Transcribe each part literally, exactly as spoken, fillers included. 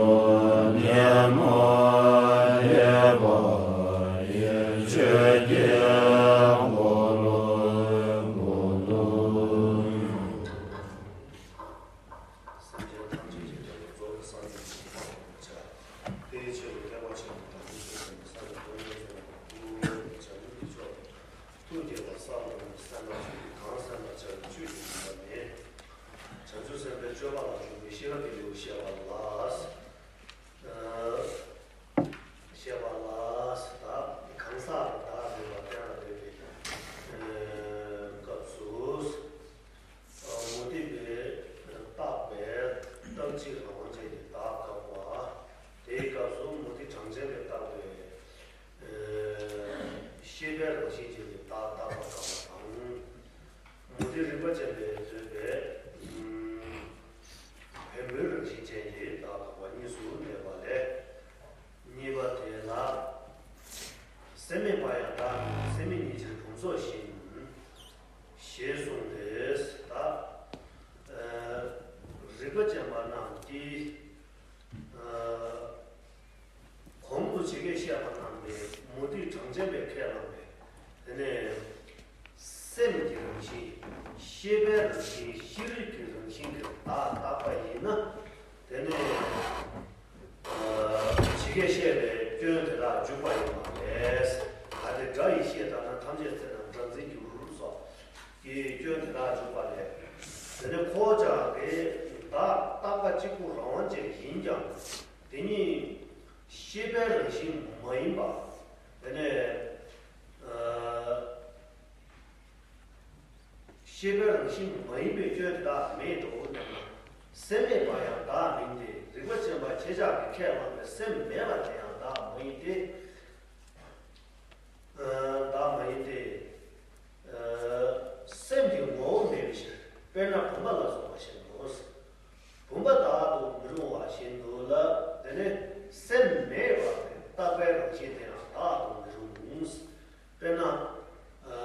ཉོན་མོངས་པ་ཡི་ཆོས་ཀྱི་འཁོར་ལོ། སེམས་ཅན་ཐམས་ཅད་ཀྱི་དོན་དུ་རྫོགས་པའི་སངས་རྒྱས་ཀྱི་གོ་འཕང་ཐོབ་པར་བྱ། དེའི་ཕྱིར་ཐེག་པ་ཆེན་པོ་དང་ནི་ཆོས་ཀྱི་སངས་རྒྱས་དངོས་ཡོད་ཀྱི་སྐུ། བྱང་ཆུབ་ཀྱི་ཕྱོགས་ཐུགས་བསྐྱེད་པ་སངས་རྒྱས་སེམས་དཔའ་ཆོས་ཀྱི་གང་སེམས་ལ་བྱ་བའི་ཆོས་ཀྱི་འཇིགས་པ་མེད། བྱང་ཆུབ་སེམས་དཔའི་སྤྱོད་པ་ལ་འཇུག་པའི་ཤེས་རབ་ཀྱི་ལེའུ་བཤད་པ་ལ། བཤད་པ་ལ། ད་གང་ཟག་ལ་བདག་འདོད་པ་གཏན་ལ་འབེབས་པའི་སྐབས་སུ། མུ་སྟེགས་པས་བཏགས་པའི་རྟག་གཅིག་རང་དབང་ཅན་གྱི་བདག་བཀག་པ། དེའི་སྐབས་སུ་མུ་སྟེགས་གྲངས་ཅན་པས་བཏགས་པའི་ཤེས་པའི་རང་བཞིན་ཅན་གྱི་བདག་བཏགས་པ་བཀག་པ་དང་། མུ་སྟེགས་རིག་པ་ཅན་པས་བརྗོད་པའི་བེམ་པོའི་རང་བཞིན་ཅན་གྱི་བདག་བཀག་པ་གཉིས་སུ་གནས་པ་ལས། གཉིས་པ་དེ་ལ། སེམས་མེད་པ་ཡང་བདག་མིན་ཏེ། སེམས་མེད་ཉིད་ཅེས་བུམ་ཚོགས་བཞིན། ཞེས་གསུངས་ཏེ། ད་རིག་པ་ཅན་པ་རྣམས་ཀྱིས་གོང་དུ་ཇི་སྐད་བཤད་པ་རྣམས་ཏེ་མུ་སྟེགས་གྲངས་ཅན་པས་ཁས་བླངས་པའི་དེ་ནས་སེམས་ཀྱི་རང་བཞིན། ཤེས་པའི་རང་བཞིན། ཤེས་རིག་གི་རང་བཞིན་གྱི་བདག་བཏགས་པ་ཡིན་ན། དེ་ནས་ཇི་སྐད་བཤད་པའི་སྐྱོན་དེ་དག་འཇུག་པ་ཡིན་པ་ལས། གལ་ཏེ་སྒྲ་ཡིས་བཤད་ལྟར་ན། ཐམས་ཅད་ཚེ་རྣམས་སྒྲ་འཛིན་འགྱུར་སོགས་ཀྱི་སྐྱོན་དེ་དག་འཇུག་པ་ལས། དེ་ནས་ཁོ་ཅག་གི་བདག་བཏགས་པ་གཅིག་པུ་རང་དབང་ཅན་ཡིན་ཀྱང་དེ་ཉིད་ཤེས་པའི་རང་བཞིན་མ་ཡིན་པ། དེ་ནས། ཤེས་པའི་རང་བཞིན་མ་ཡིན་པའི་སྐྱོན་དེ་དག་མེད་དོ་སྙམ་ན། སེམས་མེད་པ་ཡང་བདག་མིན་ཏེ། རིག་པ་ཅན་པ་ཁྱེད་ཅག་གིས་ཁས་བླངས་པའི་སེམས་མེད་པ་དེ་ཡང་བདག་མ་ཡིན་ཏེ། བདག་མ་ཡིན་ཏེ། སེམས་ཀྱི་ངོ་བོ་མེད་པའི་ཕྱིར། དཔེར་ན་བུམ་པ་ལ་སོགས་པ་བཞིན་ནོ། བུམ་པ་བདག་ཏུ་མི་རུང་བ་བཞིན་དུ་ལ། དེ་ནས་སེམས་མེད་པ་དེ་བཏགས་པའི་རང་བཞིན་དེ་ཡང་བདག་ཏུ་མི་རུང་། དཔེར་ན། ཨ།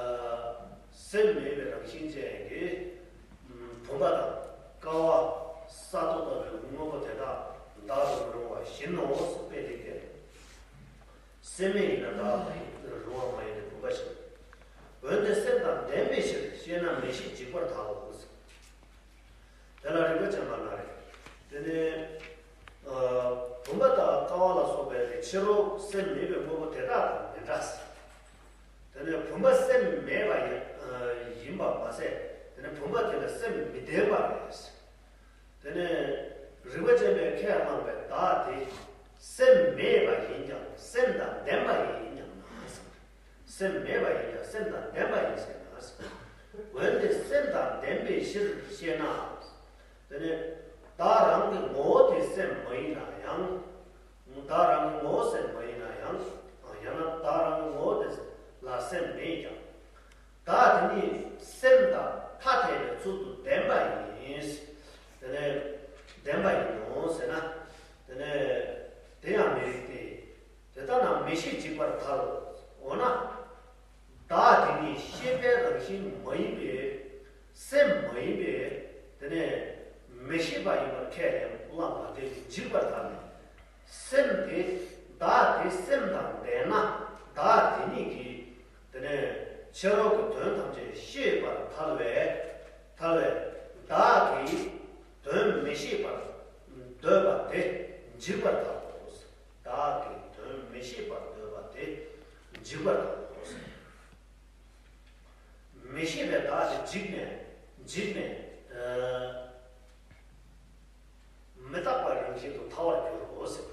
སེམས་མེད་པའི་རང་བཞིན་ཅན་གྱི་བུམ་པ་དང་ཀ་བ། ས་རྡོ་ལྟ་བུའི་དངོས་པོ་དེ་དག་བདག་ཏུ་མི་རུང་བ་བཞིན་ནོ། དཔེ་དེ་སྟེ། སེམས་མེད་ཡིན་ན་བདག་ཏུ་རུང་བ་མ་ཡིན་ཏེ་བུམ་པ་བཞིན། འོན་ཏེ་སེམས་དང་ལྡན་པའི་ཕྱིར། ཤེས་ན་མེ་ཤེས་འཇིག་པར་བལྟའོ། དེ་ལ་རིག་པ་ཅན་པ་ན་རེ། དེ་ནས་ཨ། བུམ་པ་དང་ཀ་བ་ལ་སོགས་པའི་ཕྱི་རོལ་སེམས་མེད་པའི་དངོས་པོ་དེ་དག་དང་མི་འདྲ། དེ་ནས་བུམ་པ་སེམས་མེད་པ་ཡིན་ཡིན་པ་མ་ཟད། དེ་ནས་བུམ་པ་དེ་ལ་སེམས་མི་ལྡན་པ་རེད། དེ་ནས་རིག་པ་ཅན་པས་ཁས་བླངས་པའི་བདག་དེ་སེམས་མེད་པ་ཡིན་ཀྱང་སེམས་དང་ལྡན་པ་ཡིན་སྙམ་ན། སེམས་མེད་པ་ཡིན་ཀྱང་སེམས་དང་ལྡན་པ་ཡིན་ཟེར་ན། འོན་ཏེ་སེམས་དང་ལྡན་པའི་ཕྱིར་ཞེ་ན། དེ་ནས་བདག་རང་གི་ངོ་བོ་དེ་སེམས་མ་ཡིན་ན་ཡང་། བདག་རང་གི་ངོ་བོ་སེམས་མ་ཡིན་ན་ཡང་། ཡང་ན་བདག་རང་གི་ངོ་བོ་དེ་ལ་སེམས་མེད་ཀྱང་། བདག་དེ་ཉིད་སེམས་དང་ཐ་དད་པའི་ཚུལ་དུ་ལྡན་པ་ཡིན། དེ་ནས་ལྡན་པ་ཡིན་ནོ་ཟེར་ན། དེ་ནས་དེ་ཡང་མི་རིགས་ཏེ། དེ་ལྟ་ན་མེ་ཤེས་འཇིག་པར་ཐལ། འོ་ན། བདག་དེ་ཉིད་ཤེས་པའི་རང་བཞིན་མ་ཡིན་པས། སེམས་མ་ཡིན་པས། དེ་ནས་མི་ཤེས་པ་ཡིན་པར་ཁས་ལེན་བླངས་པ་དེ་ནི་འཇིག་པར་ཐལ་ནས། སེམས་དེ་བདག་དེ་སེམས་དང་ལྡན་ན་བདག་དེ་ཉིད་ཀྱིས་དེ་ནས་ཕྱི་རོལ་གྱི་དོན་ཐམས་ཅད་ཤེས་པར་ཐལ་བས། ཐལ་བས་བདག་གིས་དོན་མི་ཤེས་པར་འདོད་པ་དེ་འཇིག་པར་ཐལ་ལོ། བདག་གིས་དོན་མི་ཤེས་པར་འདོད་པ་དེ་འཇིག་པར་ཐལ་ལོ། མི་ཤེས་པའི་བདག་དེ་འཇིག་ནས་འཇིག་ནས། ཨ། མི་རྟག་པའི་རང་བཞིན་དུ་ཐལ་བར་འགྱུར་རོ་ཟེར།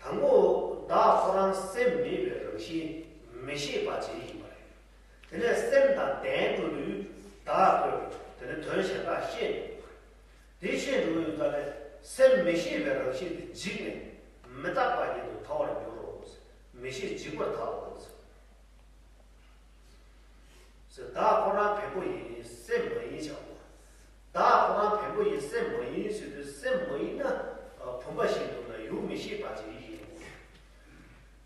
དང་པོ་བདག་ཁོ་རང་སེམས་མེད་པའི་རང་བཞིན་མི་ཤེས་པ་ཅིག་ཡིན་པ་རེད། དེ་ནས་སེམས་དང་ལྡན་དགོས་དུས་བདག་གིས་དེ་ནས་དོན་གཞན་དག་ཤེས་དགོས་པ་རེད། དེ་ཤེས་འགྲོ་ཡོང་ཙང་ནས་སེམས་མི་ཤེས་པའི་རང་བཞིན་དེ་འཇིག་ནས་མི་རྟག་པ་ཉིད་དུ་ཐལ་བར་འགྱུར་རོ་ཟེར། མི་ཤེས་འཇིག་པར་ཐལ་ལོ་ཟེར། ཟེར། བདག་ཁོ་རང་བེམ་པོ་ཡིན། སེམས་མ་ཡིན་ཆགས་པ། བདག་ཁོ་རང་བེམ་པོ་ཡིན། སེམས་མ་ཡིན་ཟེར་དུས་སེམས་མ་ཡིན་ན་བུམ་པ་བཞིན་དུ་ན་ཡུལ་མི་ཤེས་པ་ཅིག་ཡིན།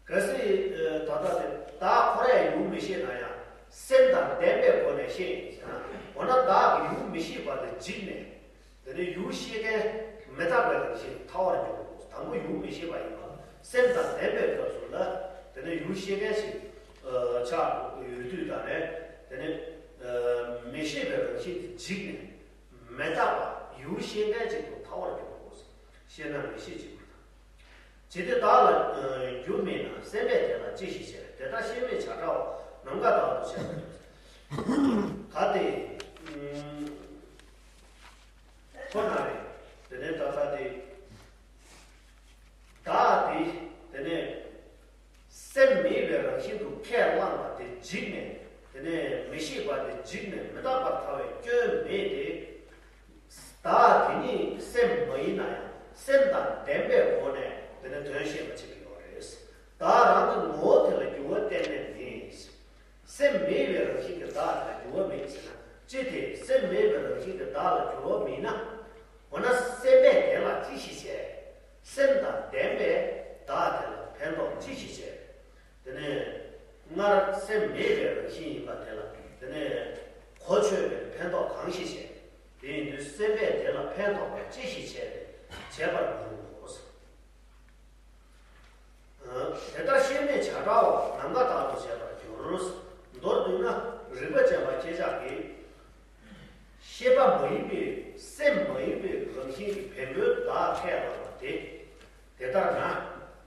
གལ་སྲིད་ད་ལྟ་དེ་བདག་ཁོ་རང་ཡང་ཡུལ་མི་ཤེས་ན་ཡང་སེམས་དང་ལྡན་པའི་སྒོ་ནས་ཤེས་ཡིན་ཟེར་ན། འོ་ན་བདག་གི་ཡུལ་མི་ཤེས་པ་དེ་འཇིག་ནས་དེ་ནས་ཡུལ་ཤེས་མཁན་མི་རྟག་པའི་རང་བཞིན་ཐལ་བར་འགྱུར་རོ། མི་ཤེས་པ་ཡིན་པ། སེམས་དང་ལྡན་པའི་སྐབས་སུ་ལ། དེ་ནས་ཡུལ་ཤེས་མཁན་ཞིག་ཆགས་ཡོད་དུས་དང་ནས། དེ་ནས་མི་ཤེས་པའི་རང་བཞིན་དེ་འཇིག་ནས། མི་རྟག་པ་ཡུལ་ཤེས་མཁན་ཅིག་ཏུ་ཐལ་བར་འགྱུར་རོ། ཤེས་ན་མི་ཤེས་ཅིག་པུ་དང་། ཇི་སྟེ་བདག་ལ་རྒྱུ་མེད་ན། སེམས་པས་དེ་ལ་ཅི་ཞིག་བྱེད། དེ་ལྟར་ཤེས་མེད་བྱ་བྲལ་བ། ནམ་མཁའ་ལྟ་བུར་བྱས་པ་ཡིན། ག་དེ་ཁོ་ན་རེ། དེ་ནས་ད་ལྟ་དེ། བདག་དེ། དེ་ནས་སེམས་མེད་པའི་རང་བཞིན་དུ་ཁས་བླངས་པ་དེ་འཇིག་ནས། དེ་ནས་མི་ཤེས་པ་དེ་འཇིག་ནས་མི་རྟག་པར་ཐལ་བའི་སྐྱོན་མེད་དེ། བདག་དེ་ཉིད་སེམས་མ་ཡིན་ན་ཡང་སེམས་དང་ལྡན་པའི་སྒོ་ནས་དེ་ནི་དོན་ཤེས་པ་བྱེད་ཀྱི་ཡོད་རེད། བདག་རང་གི་ངོ་བོ་དེ་ལ་འགྱུར་བ་གཏན་ནས་མེད། སེམས་མེད་པའི་རང་བཞིན་གྱི་བདག་དེ་ལ་འགྱུར་བ་མེད་ཟེར་ན། ཅི་སྟེ་སེམས་མེད་པའི་རང་བཞིན་གྱི་བདག་ལ་འགྱུར་བ་མེད་ན། འོ་ན་སེམས་པས་དེ་ལ་ཅི་ཞིག་བྱས། སེམས་དང་ལྡན་པའི་བདག་དེ་ལ་ཕན་ཐོགས་ཅི་ཞིག་བྱས། དེ་ནས་སྔར་སེམས་མེད་པའི་རང་བཞིན་ཡིན་པ་དེ་ལ། དེ་ནས་གོ་ཆོད་པའི་ཕན་ཐོགས་གང་ཞིག་བྱས། དེ་ཡིན་དུས་སེམས་པས་དེ་ལ་ཕན་ཐོགས་པ་ཅི་ཞིག་བྱས་ཏེ་བྱས་པར་འགྱུར་རོ། དེ་ལྟར་ཤེས་མེད་བྱ་བྲལ་བ། ནམ་མཁའ་ལྟ་བུར་བྱས་པར་འགྱུར། མདོར་བསྡུས་ན་རིགས་པ་ཅན་པ་ཁྱེད་ཅག་གིས། ཤེས་པ་མ་ཡིན་པའི་སེམས་མ་ཡིན་པའི་རང་བཞིན་གྱི་བེམ་པོའི་བདག་ཁས་བླངས་པ་དེ། དེ་ལྟར་ན།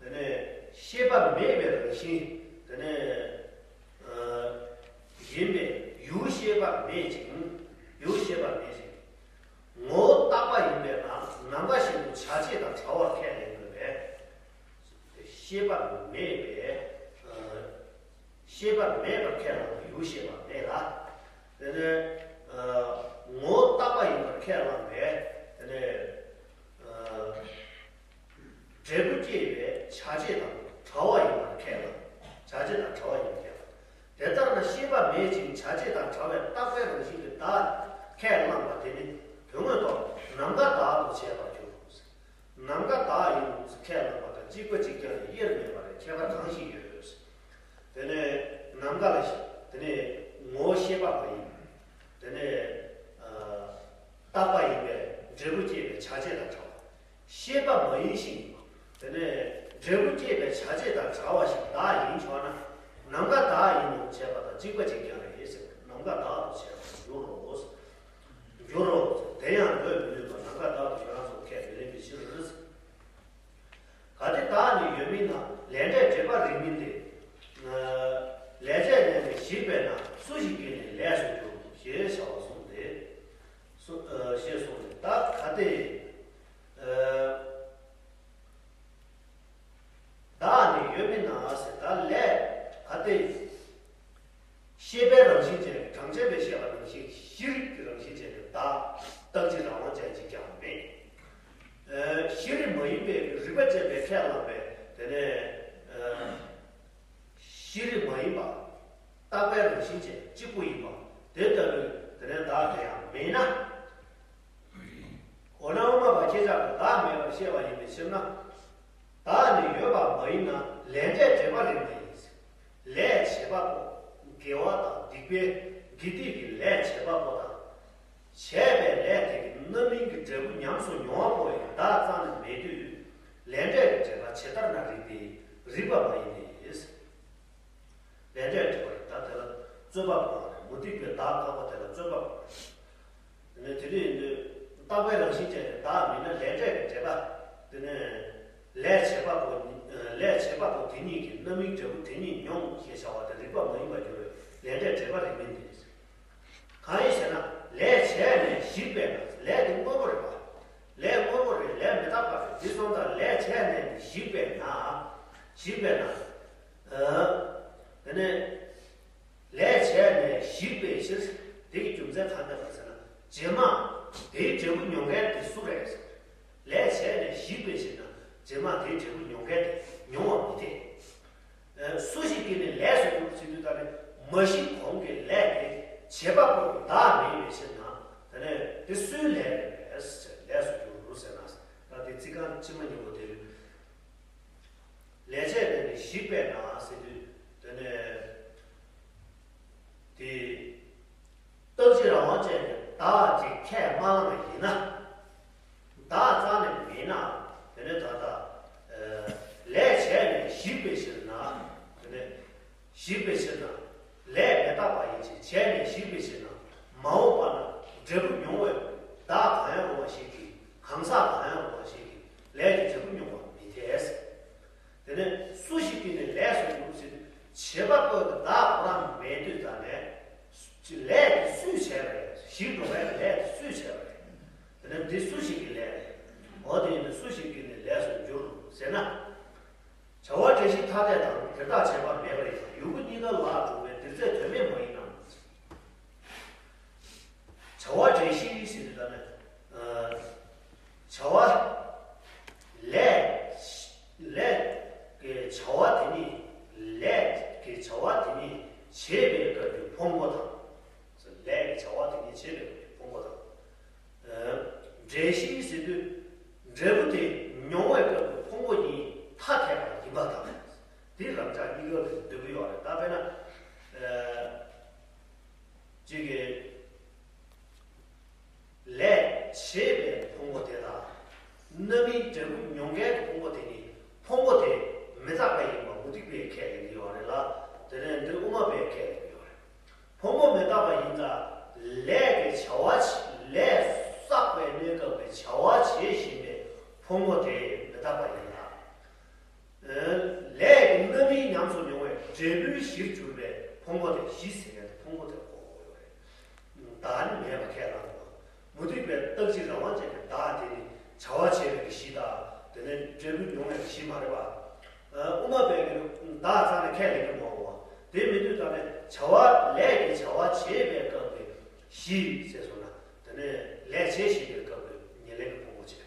དེ་ནས་ཤེས་པ་མེད་པའི་རང་བཞིན། དེ་ནས་ཡིན་པས་ཡུལ་ཤེས་པ་མེད་ཅིང་། ཡུལ་ཤེས་པ་མེད་ཅིང་། ངོ་བོ་རྟག་པ་ཡིན་པས་ན་ནམ་མཁའ་བཞིན་དུ་བྱ་བྱེད་དང་བྲལ་བར་ཁས་ལེན་དགོས་པས། ཤེས་པ་མེད་པས། ཤེས་པ་མེད་པར་ཁས་བླངས་པའི་ཡུལ་ཤེས་པ་མེད་ལ། དེ་ནས་ངོ་བོ་རྟག་པ་ཡིན་པར་ཁས་བླངས་པས། དེ་ནས་འབྲས་བུ་སྐྱེས་པའི་བྱ་བྱེད་དང་བྲལ་བ་ཡིན་པར་ཁས་བླངས། བྱ་བྱེད་དང་བྲལ་བ་ཡིན་པར་ཁས་བླངས། དེ་ལྟར་ན་ཤེས་པ་མེད་ཅིང་བྱ་བྱེད་དང་བྲལ་བའི་རྟག་པའི་རང་བཞིན་གྱི་བདག་ཁས་བླངས་པ་དེ་ནི་དོན་དངོས་ཐོག་ནམ་མཁའ་བདག་ཏུ་བྱས་པར་འགྱུར་རོ། ནམ་མཁའ་བདག་ཡིན་ཁས་བླངས་པ་དང་གཅིག་པ་གཅིག་རྐྱང་དེ་དབྱེར་མེད་པ་རེད། ཁྱད་པར་གང་ཞིག་ཡོད། དེ་ནས་ནམ་མཁའ་ལ། དེ་ནས་ངོ་བོ་ཤེས་པ་མ་ཡིན། དེ་ནས་རྟག་པ་ཡིན་པས་འབྲས་བུ་སྐྱེས་པའི་བྱ་བྱེད་དང་བྲལ་བ། ཤེས་པ་མ་ཡིན་ཞིང་། དེ་ནས་འབྲས་བུ་སྐྱེས་པའི་བྱ་བྱེད་དང་བྲལ་བ་ཞིག་བདག་ཡིན་ཆོག་ན། ནམ་མཁའ་བདག་ཡིན་ནོ་བྱས་པ་དང་གཅིག་པ་གཅིག་རྐྱང་རེད་ཟེར། ནམ་མཁའ་བདག་ཏུ་བྱས་པར་འགྱུར་རོ། འགྱུར་རོ། དེ་ཡང་ལུས་མི་ལུས་པ་ནམ་མཁའ་བདག་ཏུ་ཡོངས་སུ་ཁས་མི་ལེན་པའི་ཕྱིར། གལ་ཏེ་བདག་ནི་ཡོད་མིན་ན། ལས་འབྲས་འབྲེལ་པ་རིགས་མིན་ཏེ། ལས་བྱས་ནས་ནི་ཞིག་པས་ན། སུ་ཞིག་གིས་ནི་ལས་སུ་འགྱུར། ཞེས་བྱ་བ་གསུངས་ཏེ། ཞེས་གསུངས་ཏེ། ད་གལ་ཏེ། བདག་ནི་ཡོད་མིན་ན་ཟེར། ད་ལས་གལ་ཏེ། ཤེས་པའི་རང་བཞིན་ཅན། གྲངས་ཅན་པས་བཤད་པ་ནང་བཞིན་ཤེས་རིག་གི་རང་བཞིན་ཅན་གྱི་བདག་རྟག་གཅིག་རང་དབང་ཅན་ཅིག་ཀྱང་མེད། ཤེས་རིག་མ་ཡིན་པའི་རིགས་པ་ཅན་པས་ཁས་བླངས་པའི་དེ་ནས་ཤེས་རིག་མ་ཡིན་པ། རྟག་པའི་རང་བཞིན་ཅན་གཅིག་པུ་ཡིན་པ། དེ་ལྟ་བུའི་དེ་ནས་བདག་དེ་ཡང་མེད་ན། འོ་ན་དབུ་མ་པ་ཁྱེད་ཅག་གིས་བདག་མེད་པར་བཤད་པ་ཡིན་པའི་ཕྱིར་ན། བདག་ནི་ཡོད་པ་མ་ཡིན་ན། ལས་འབྲས་འབྲེལ་པ་རིགས་མ་ཡིན། ལས་བྱེད་པ་པོ། དགེ་བ་དང་སྡིག་པའི་དགེ་སྡིག་གི་ལས་བྱེད་པ་པོ་དང་། བྱས་པའི་ལས་དེ་གི་རྣམ་སྨིན་གྱི་འབྲས་བུ་ཉམས་སུ་མྱོང་བ་པོ་ཡང་བདག་རྩ་ནས་མེད་དུས། ལས་འབྲས་ཀྱི་འབྲེལ་པ་ཇི་ལྟར་ན་རིགས་ཏེ། རིགས་པ་མ་ཡིན་ཏེ། ལས་འབྲས་འབྲེལ་པ་རེད། ད་དེ་ལ་རྩོད་པ་པོ་རེད། མུ་སྟེགས་པའི་བདག་བཀག་པ་དེ་ལ་རྩོད་པ་པོ་རེད། དེ་ནས་དེ་འདྲ་ཡིན་དུས་རྟག་པའི་རང་བཞིན་ཅན་གྱི་བདག་མིན་ན། ལས་འབྲས་ཀྱི་འབྲེལ་པ། དེ་ནས་ལས་བྱེད་པ་པོ། ལས་བྱེད་པ་པོ་དེ་ཉིད་ཀྱིས་རྣམ་སྨིན་འབྲས་བུ་དེ་ཉིད་མྱོང་ཞེས་བྱ་བ་དེ་རིགས་པ་མ་ཡིན་པར་འགྱུར་བས་ལས་འབྲས་འབྲེལ་པ་རིགས་མིན་ཏེ། གང་ཡིན་ཟེར་ན། ལས་བྱས་ནས་ཞིག་པས་ན། ལས་དེ་དངོས་པོ་རེད་པ། ལས་དངོས་པོ་རེད། ལས་མི་རྟག་པ་རེད། དེ་སོང་ཙང་ལས་བྱས་ནས་ཞིག་པས་ན། ཞིག་པས་ན། དེ་ནས་ལས་བྱས་ནས་ཞིག་པའི་ཕྱིར། དེ་གི་རྒྱུ་མཚན་གང་ལྟར་ཟེར་ན། རྗེས་མ་དེའི་འབྲས་བུ་མྱོང་མཁན་དེ་སུ་རེད་ཟེར། ལས་བྱས་ནས་ཞིག་པའི་ཕྱིར་ན། རྗེས་མ་དེའི་འབྲས་བུ་མྱོང་མཁན་དེ་མྱོང་བ་མི་འཐད། སུ་ཞིག་གིས་ནི་ལས་སུ་འགྱུར་ཟེར་དུས། ད་ནི་མ་ཞིག་གོང་གི་ལས་དེ་བྱེད་པ་པོ་བདག་མེད་པའི་ཕྱིར་ན། དེ་ནས་དེ་སུའི་ལས་རེད་པས། ལས་སུ་འགྱུར་ཟེར་ན། ད་དེ་ཚིག་རྐང་ཕྱི་མ་གཉིས་པོ་དེ། ལས་བྱས་ནས་ནི་ཞིག་པས་ན་ཟེར་དུས། དེ་ནས་དེ་རྟག་གཅིག་རང་དབང་ཅན་གྱི་བདག་ཅིག་ཁས་མ་བླངས་པ་ཡིན་ན། བདག་རྩ་ནས་མེད་ན། དེ་ནས་ད་ལྟ་ ཞིག་པའི་ཕྱིར་ན། ལས་མི་རྟག་པ་ཡིན་ཞེས་བྱས་ནས་ཞིག་པའི་ཕྱིར་ན། མ་འོངས་པ་ན་འབྲས་བུ་མྱོང་བའི་བདག་གང་ཡང་རུང་བ་ཞིག་གིས། གང་ཟག་གང་ཡང་རུང་བ་ཞིག་གིས་ལས་ཀྱི་འབྲས་བུ་མྱོང་བར་མི་འཐད། དེ་ནས་སུ་ཞིག་གིས་ནི་ལས་སུ་འགྱུར་ཟེར་དུས། བྱེད་པ་པོ་གི་བདག་ཁོ་རང་མེད་དུས་ཙམ་ནས། ལས་དེ་སུས་བྱས་པ་རེད། ཞིག་འགྲོ་བའི་ལས་དེ་སུས་བྱས་པ་རེད། དེ་ནས་འདི་སུ་ཞིག་གི་ལས་རེད། འོ་དེ་ཡིན་དུས་སུ་ཞིག་གིས་ནི་ལས་སུ་འགྱུར་ཟེར་ན། བྱ་བ་བྲལ་ཞིང་ཐ་དད་དང་། དེར་བདག་བྱེད་པ་མེད་པར་ཡང་། ཡུལ་པོ་གཉིས་ཀ་ལ་གྲུབ་པའི་འདིར་ཚད་དོན་མེད་མ་ཡིན་ནམ། བྱ་བ་བྲལ་ཞིང་ཟེར་དུས་ད་ནི། ཨ། བྱ་བ་ལས། ལས་ཀྱི་བྱ་བ་དེ་ཉིད། ལས་ཀྱི་བྱ་བ་དེ་ཉིད་བྱེད་པའི་སྐབས་ཀྱི་ཕུང་པོ་དང་། ལས་ཀྱི་བྱ་བ་དེ་ཉིད་བྱེད་པའི་སྐབས་ཀྱི་ཕུང་པོ་དང་། ཨ། བྲལ་ཞིང་ཟེར་དུས། འབྲས་བུ་དེ་མྱོང་བའི་སྐབས་ཀྱི་ཕུང་པོ་གཉིས་ཐ་དད་པ་ཡིན་པ་དང་། དེ་རང་ཅག་གཉིས་ཀ་ལ་འདོད་ཀྱི་ཡོད་རེད། ད་དཔེར་ན། ཨ། གཅིག་གིས་ལས་བྱེད་པའི་ཕུང་པོ་དེ་དང་། རྣམ་སྨིན་འབྲས་བུ་མྱོང་མཁན་གྱི་ཕུང་པོ་དེ་ནི་ཕུང་པོ་དེ་མི་རྟག་པ་ཡིན་པ་མུ་སྟེགས་པས་ཁས་ལེན་གྱི་ཡོད་རེད་ལ། དེ་ནས་འདིར་དབུ་མ་པས་ཁས་ལེན་གྱི་ཡོད་རེད། ཕུང་པོ་མི་རྟག་པ་ཡིན་ཙང་། ལས་ཀྱི་བྱ་བ་བྱེད། ལས་བསགས་པའི་གནས་སྐབས་ཀྱི་བྱ་བ་བྱེད་བཞིན་པའི་ཕུང་པོ་དེ་མི་རྟག་པ་ཡིན་ལ། ལས་ཀྱི་རྣམ་སྨིན་ཉམས་སུ་མྱོང་བའི་འབྲས་བུའི་གཞིར་གྱུར་པའི་ཕུང་པོ་དེ་གཞི་ཟེར་མཁན་དེ་ཕུང་པོ་དེ་གོ་དགོས་ཡོད་རེད། བདག་ནི་མེད་པ་ཁས་བླངས་དགོས། མུ་སྟེགས་པའི་རྟག་གཅིག་རང་དབང་ཅན་གྱི་བདག་དེ་ནི་བྱ་བ་བྱེད་པའི་གཞི་དང་། དེ་ནི་འབྲས་བུ་མྱོང་བའི་གཞི་མ་རེད་པ། དབུ་མ་པས་ཀྱི་བདག་རྩ་ནས་ཁས་ལེན་གྱི་མ་རེད་པ། དེ་མི་འདུག་ད་ནི་བྱ་བ། ལས་ཀྱི་བྱ་བ་བྱེད་པའི་སྐབས་ཀྱི་གཞི་ཟེར་སོང་ན། དེ་ནི་ལས་བྱེད་བཞིན་པའི་སྐབས་ཀྱི་ཉེར་ལེན་གྱི་ཕུང་པོ་བྱས།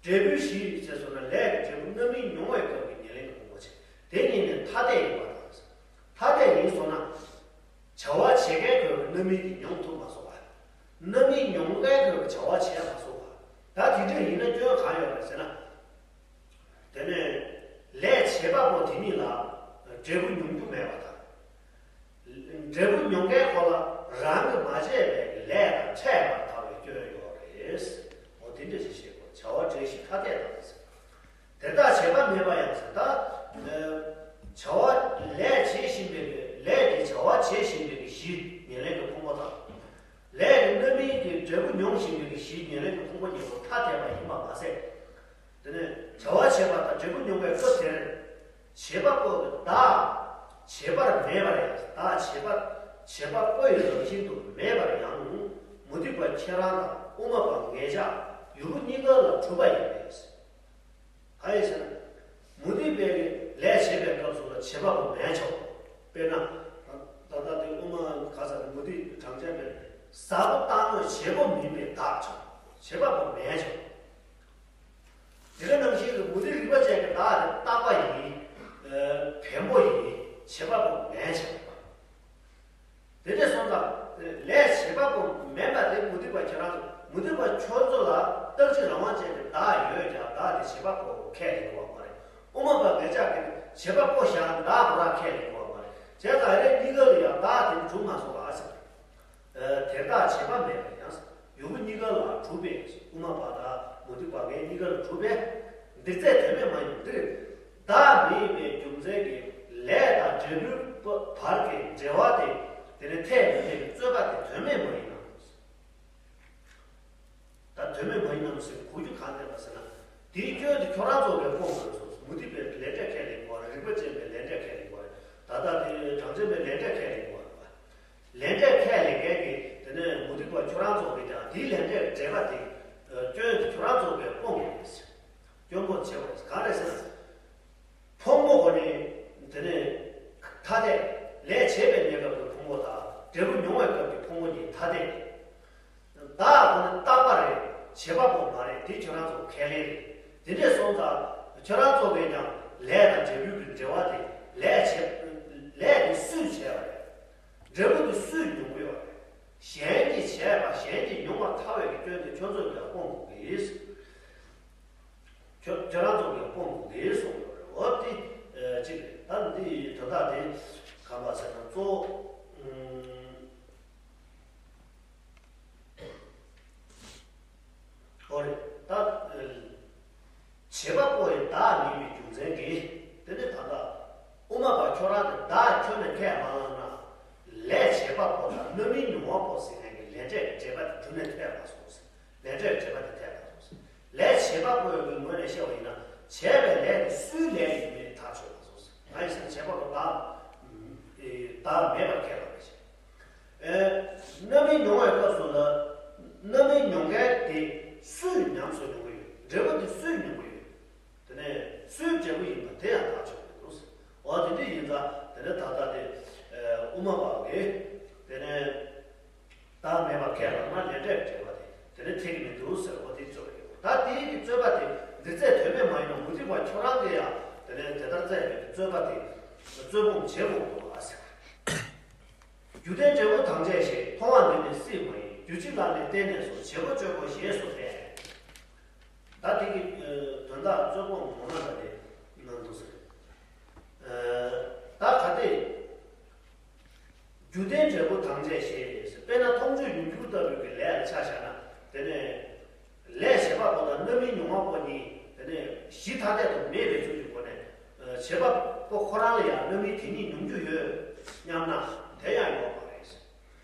འབྲས་བུའི་གཞི་ཟེར་སོང་ན། ལས་ཀྱི་འབྲས་བུ་རྣམ་སྨིན་མྱོང་བའི་སྐབས་ཀྱི་ཉེར་ལེན་གྱི་ཕུང་པོ་བྱས། དེ་གཉིས་ནི་ཐ་དད་ཡིན་པ་དང་། ཐ་དད་ཡིན་སོང་ན། བྱ་བ་བྱེད་མཁན་ཁོས་རྣམ་སྨིན་དེ་མྱོང་ཐུབ་མ་སོང་བ། རྣམ་སྨིན་མྱོང་མཁན་ཁོས་བྱ་བ་བྱས་མ་སོང་བ། ད་དེ་འདྲ་ཡིན་ན་སྐྱོན་གང་ཡོད་རེད་ཟེར་ན། དེ་ནས་ལས་བྱེད་པ་པོ་དེ་ཉིད་ལ་འབྲས་བུ་མྱོང་རྒྱུ་མེད་པ་དང་། འབྲས་བུ་མྱོང་མཁན་ཁོ་ལ་རང་གིས་མ་བྱས་པའི་ལས་དང་ཕྲད་པར་ཐལ་བའི་སྐྱོན་ཡོད་རེད། འོ་དེ་འདྲ་ཞིག་བཤད་དགོས། བྱ་བ་བྲལ་ཞིང་ཐ་དད་དང་། དེར་བདག་བྱེད་པ་མེད་པར་ཡང་ཟེར། ད། ཨ། བྱ་བ་ལས་བྱེད་བཞིན་པའི་གི། ལས་ཀྱི་བྱ་བ་བྱེད་བཞིན་པའི་གི་གཞི་ཉེར་ལེན་གྱི་ཕུང་པོ་དང་། ལས་ཀྱི་རྣམ་སྨིན་གྱི་འབྲས་བུ་མྱོང་བཞིན་པའི་གི་གཞི་ཉེར་ལེན་གྱི་ཕུང་པོ་གཉིས་པོ་ཐ་དད་པ་ཡིན་པ་མ་ཟད། དེ་ནས་བྱ་བ་བྱེད་པ་དང་འབྲས་བུ་མྱོང་བའི་སྐབས་དེར། བྱེད་པ་པོ་གི་བདག་བྱེད་པར་མེད་པར་ཡང་། བདག་བྱེད་པ། བྱེད་པ་པོ་ཡི་རང་བཞིན་དུ་མེད་པར་ཡང་། མུ་སྟེགས་པ་ཁྱེད་རང་དང་དབུ་མ་པ་ངེད་ཅག་ཡུལ་པོ་གཉིས་ཀ་ལ་གྲུབ་པ་ཡིན་པས། གང་ཡིན་ཟེར་ན། མུ་སྟེགས་པས་ལས་བྱེད་པའི་སྐབས་སུ་ལ་བྱེད་པ་པོ་མེད་ཆོག་དཔེར་ན། ད་ལྟ་དེ་དབུ་མ་ག་ས་མུ་སྟེགས་གྲངས་ཅན་པས་ཟ་པོ་བཏང་ནོ་བྱེད་པོ་མིན་པའི་བདག་ཆོག་བྱེད་པ་པོ་མེད་ཆོག་དེ་ག་ནང་བཞིན་གྱི་མུ་སྟེགས་རིག་པ་ཅན་གྱི་བདག་དེ་རྟག་པ་ཡིན། ཨ། བེམ་པོ་ཡིན། བྱེད་པ་པོ་མེད་ཆོག་དེ་འདྲ་སོང་ཙང་། ལས་བྱེད་པ་པོ་མེད་པ་དེ་མུ་སྟེགས་པ་ཁྱེད་རང་ཚོ། མུ་སྟེགས་པ་ཁྱོད་ཚོ་ལ་རྟག་གཅིག་རང་དབང་ཅན་གྱི་བདག་ཡོད་ཀྱང་བདག་དེ་བྱེད་པ་པོ་ཁས་ལེན་དགོས་པ་མ་རེད། དབུ་མ་པ་ངེད་ཅག་གིས་བྱེད་པ་པོ་བཞག་བདག་ཁོ་རང་ཁས་ལེན་དགོས་པ་མ་རེད། བྱས་ཙང་རེ་གཉིས་ཀ་ལ་ཡང་བདག་དེ་གྲུབ་མ་སོང་བ་ཟེར། ཨ། དེར་བདག་བྱེད་པ་མེད་པར་ཡང་། ཡུལ་པོ་གཉིས་ཀ་ལ་གྲུབ་པས། དབུ་མ་པ་དང་མུ་སྟེགས་པ་ངེད་གཉིས་ཀ་ལ་གྲུབ་པས། འདིར་ཚད་དོན་མེད་མ་ཡིན་པ། འདིར་བདག་མེད་པའི་རྒྱུ་མཚན་གྱིས་ལས་དང་འབྲས་བུའི་བར་གྱི་འབྲེལ་བ་དེ། དེ་ནི་འཐད་མི་འཐད་ཀྱི་རྩོད་པ་དེ་དོན་མེད་མ་ཡིན་ནམ། ད་དོན་མེད་མ་ཡིན་ནམ་ཟེར་གོ་རྒྱུ་གང་ལྡན་པ་ཟེར་ན། དེའི་སྐྱོན་དེ་ཁྱོད་རང་ཚོ་གིས་སྤོང་དགོས་སོ། མུ་སྟེགས་པས་ལས་འབྲས་ཁས་ལེན་དགོས་རེད། རིག་པ་ཅན་པས་ལས་འབྲས་ཁས་ལེན་དགོས་རེད། ད་ལྟ་དེ་གྲངས་ཅན་པས་ལས་འབྲས་ཁས་ལེན་དགོས་རེད་པ། ལས་འབྲས་ཁས་ལེན་མཁན་གྱི་དེ་ནས་མུ་སྟེགས་པ་ཁྱོད་རང་ཚོ་གིས་ཀྱང་དེའི་ལས་འབྲས་འབྲེལ་བ་དེ། ཨ། སྐྱོན་དེ་ཁྱོད་རང་ཚོ་གིས་སྤོང་དགོས་རེད། སྐྱོན་སྤོང་བྱེད་དགོས་རེད། གང་རེད་ཟེར་ན། ཕུང་པོ་གོ་ནི། དེ་ནས་ཐ་དད། ལས་བྱེད་པའི་གནས་སྐབས་ཀྱི་ཕུང་པོ་དང་འབྲས་བུ་མྱོང་བའི་སྐབས་ཀྱི་ཕུང་པོ་གཉིས་ཐ་དད། བདག་གོ་ནི་རྟག་པ་རེད། བྱེད་པ་པོ་མ་རེད། དེ་ཁྱོད་རང་ཚོ་ཁས་ལེན་རེད། དེ་འདྲས་སོང་ཙང་ཁྱོད་རང་ཚོ་གིས་ཀྱང་ལས་དང་འབྲས་བུའི་གི་འབྲེལ་བ་དེ། ལས་བྱེད། ལས་དེ་སུས་བྱས་པ་རེད། འབྲས་བུ་དེ་སུས་མྱོང་གི་ཡོད་རེད། གཞན་གྱིས་བྱས་པ་གཞན་གྱིས་མྱོང་བར་ཐལ་བའི་གི་སྐྱོན་དེ་ཁྱོད་ཚོས་ཀྱང་སྤོང་དགོས་ཀྱི། ཁྱོད་ཁྱོད་རང་ཚོ་གིས་སྤོང་དགོས་ཀྱི་གསུངས་ཡོད་རེད། འོ་དེ། ཨ། གཅིག་རེད། ད་འདི་དོན་དག་དེ་གང་པ་ཟེར་ན་གཙོ་བོ། ཨུམ། འོ་རེད། ད། ཨ། བྱེད་པ་པོ་ཡི་བདག་མིན་པའི་རྒྱུ་མཚན་གྱིས། དེ་ནི་ད་ལྟ་དབུ་མ་པ་ཁྱོད་རང་གི་བདག་ ཐོན་ནས་ཁས་མ་བླངས་ན། ལས་བྱེད་པ་པོ་དང་རྣམ་སྨིན་མྱོང་བ་པོ་ཟེར་མཁན་གྱི་ལས་འབྲས་ཀྱི་འབྲེལ་པ་དེ་རྒྱུ་ནས་འཐད་པ་སོང་ཟེར། ལས་འབྲས་ཀྱི་འབྲེལ་པ་དེ་འཐད་པ་སོང་ཟེར། ལས་བྱེད་པ་པོའི་ངོས་ནས་བཤད་པ་ཡིན་ན། བྱས་པའི་ལས་དེ་སུའི་ལས་ཡིན་མིན་ཐག་ཆོད་པ་སོང་ཟེར། ང་ཡིན་ཟེར་ན་བྱེད་པ་པོ་བདག་བདག་མེད་པར་ཁས་ལེན་པ་བྱེད། ཨེ། རྣམ་སྨིན་མྱོང་བའི་སྐབས་སུ་ལ། རྣམ་སྨིན་མྱོང་མཁན་དེ་སུས་ཉམས་སུ་མྱོང་གི་ཡོད། འབྲས་བུ་དེ་སུས་མྱོང་གི་ཡོད། དེ་ནས་སུའི་འབྲས་བུ་ཡིན་པ་དེ་ཡང་ཐག་ཆོད་པའི་ལུགས། འོ་དེ་འདྲ་ཡིན་ཙང་དེ་ནས་ད་ལྟ་དེ་དབུ་མ་པ་གིས་དེ་ནས་བདག་མེད་པར་ཁས་བླངས་ན་ལས་འབྲས་འབྲེལ་བ་དེ་དེ་ནས་འཐད་ཀྱི་མི་འདུག་ཟེར། འོ་དེ་རྩོད་པ་ཡོད། ད་དེའི་གི་རྩོད་པ་དེ་འདི་རྩོད་དོན་མེད་མ་ཡིན་ན། མུ་སྟེགས་པ་ཁྱོད་རང་གིས་ཡང་དེ་ནས་དེ་ལྟར་རྩོད་པའི་རྩོད་པ་དེ་རྩོད་སྤོང་བྱེད་དགོས་འདུག་ཨ་ཟེར། རྒྱུ་ལྡན་འབྲས་བུ་ཐམས་ཅད་ཞེས། མཐོང་བ་འདི་ནི་སྲིད་མ་ཡིན། རྒྱུ་གཅིག་ལ་ནི་བརྟེན་ནས་སུ། བྱེད་པོ་སྤྱོད་པོ་ཞེས་སུ་བརྟེན། ད་དེ་གི་དོན་དག་རྩོད་སྤོང་ངོ་མ་ལ་དེ་ནང་དུ་ཟེར། ད་ག་དེ། རྒྱུ་ལྡན་འབྲས་བུ་ཐམས་ཅད་ཞེས། དཔེར་ན་མཐོང་ཆོས་ཡུལ་གྱུར་ལྟ་བུའི་གི་ལས་ལ་ཆ་བཞག་ན། དེ་ནས་ལས་བྱེད་པ་པོ་དང་རྣམ་སྨིན་མྱོང་བ་པོ་གཉིས་དེ་ནས་གཞི་ཐ་དད་དུ་མེད་པའི་ཚུལ་གྱི་སྒོ་ནས། བྱེད་པ་པོ་ཁོ་རང་ལ་ཡང་རྣམ་སྨིན་དེ་གཉིས་མྱོང་རྒྱུ་ཡོད་སྙམ་ན། དེ་ཡང་ཡོད་མ་རེད།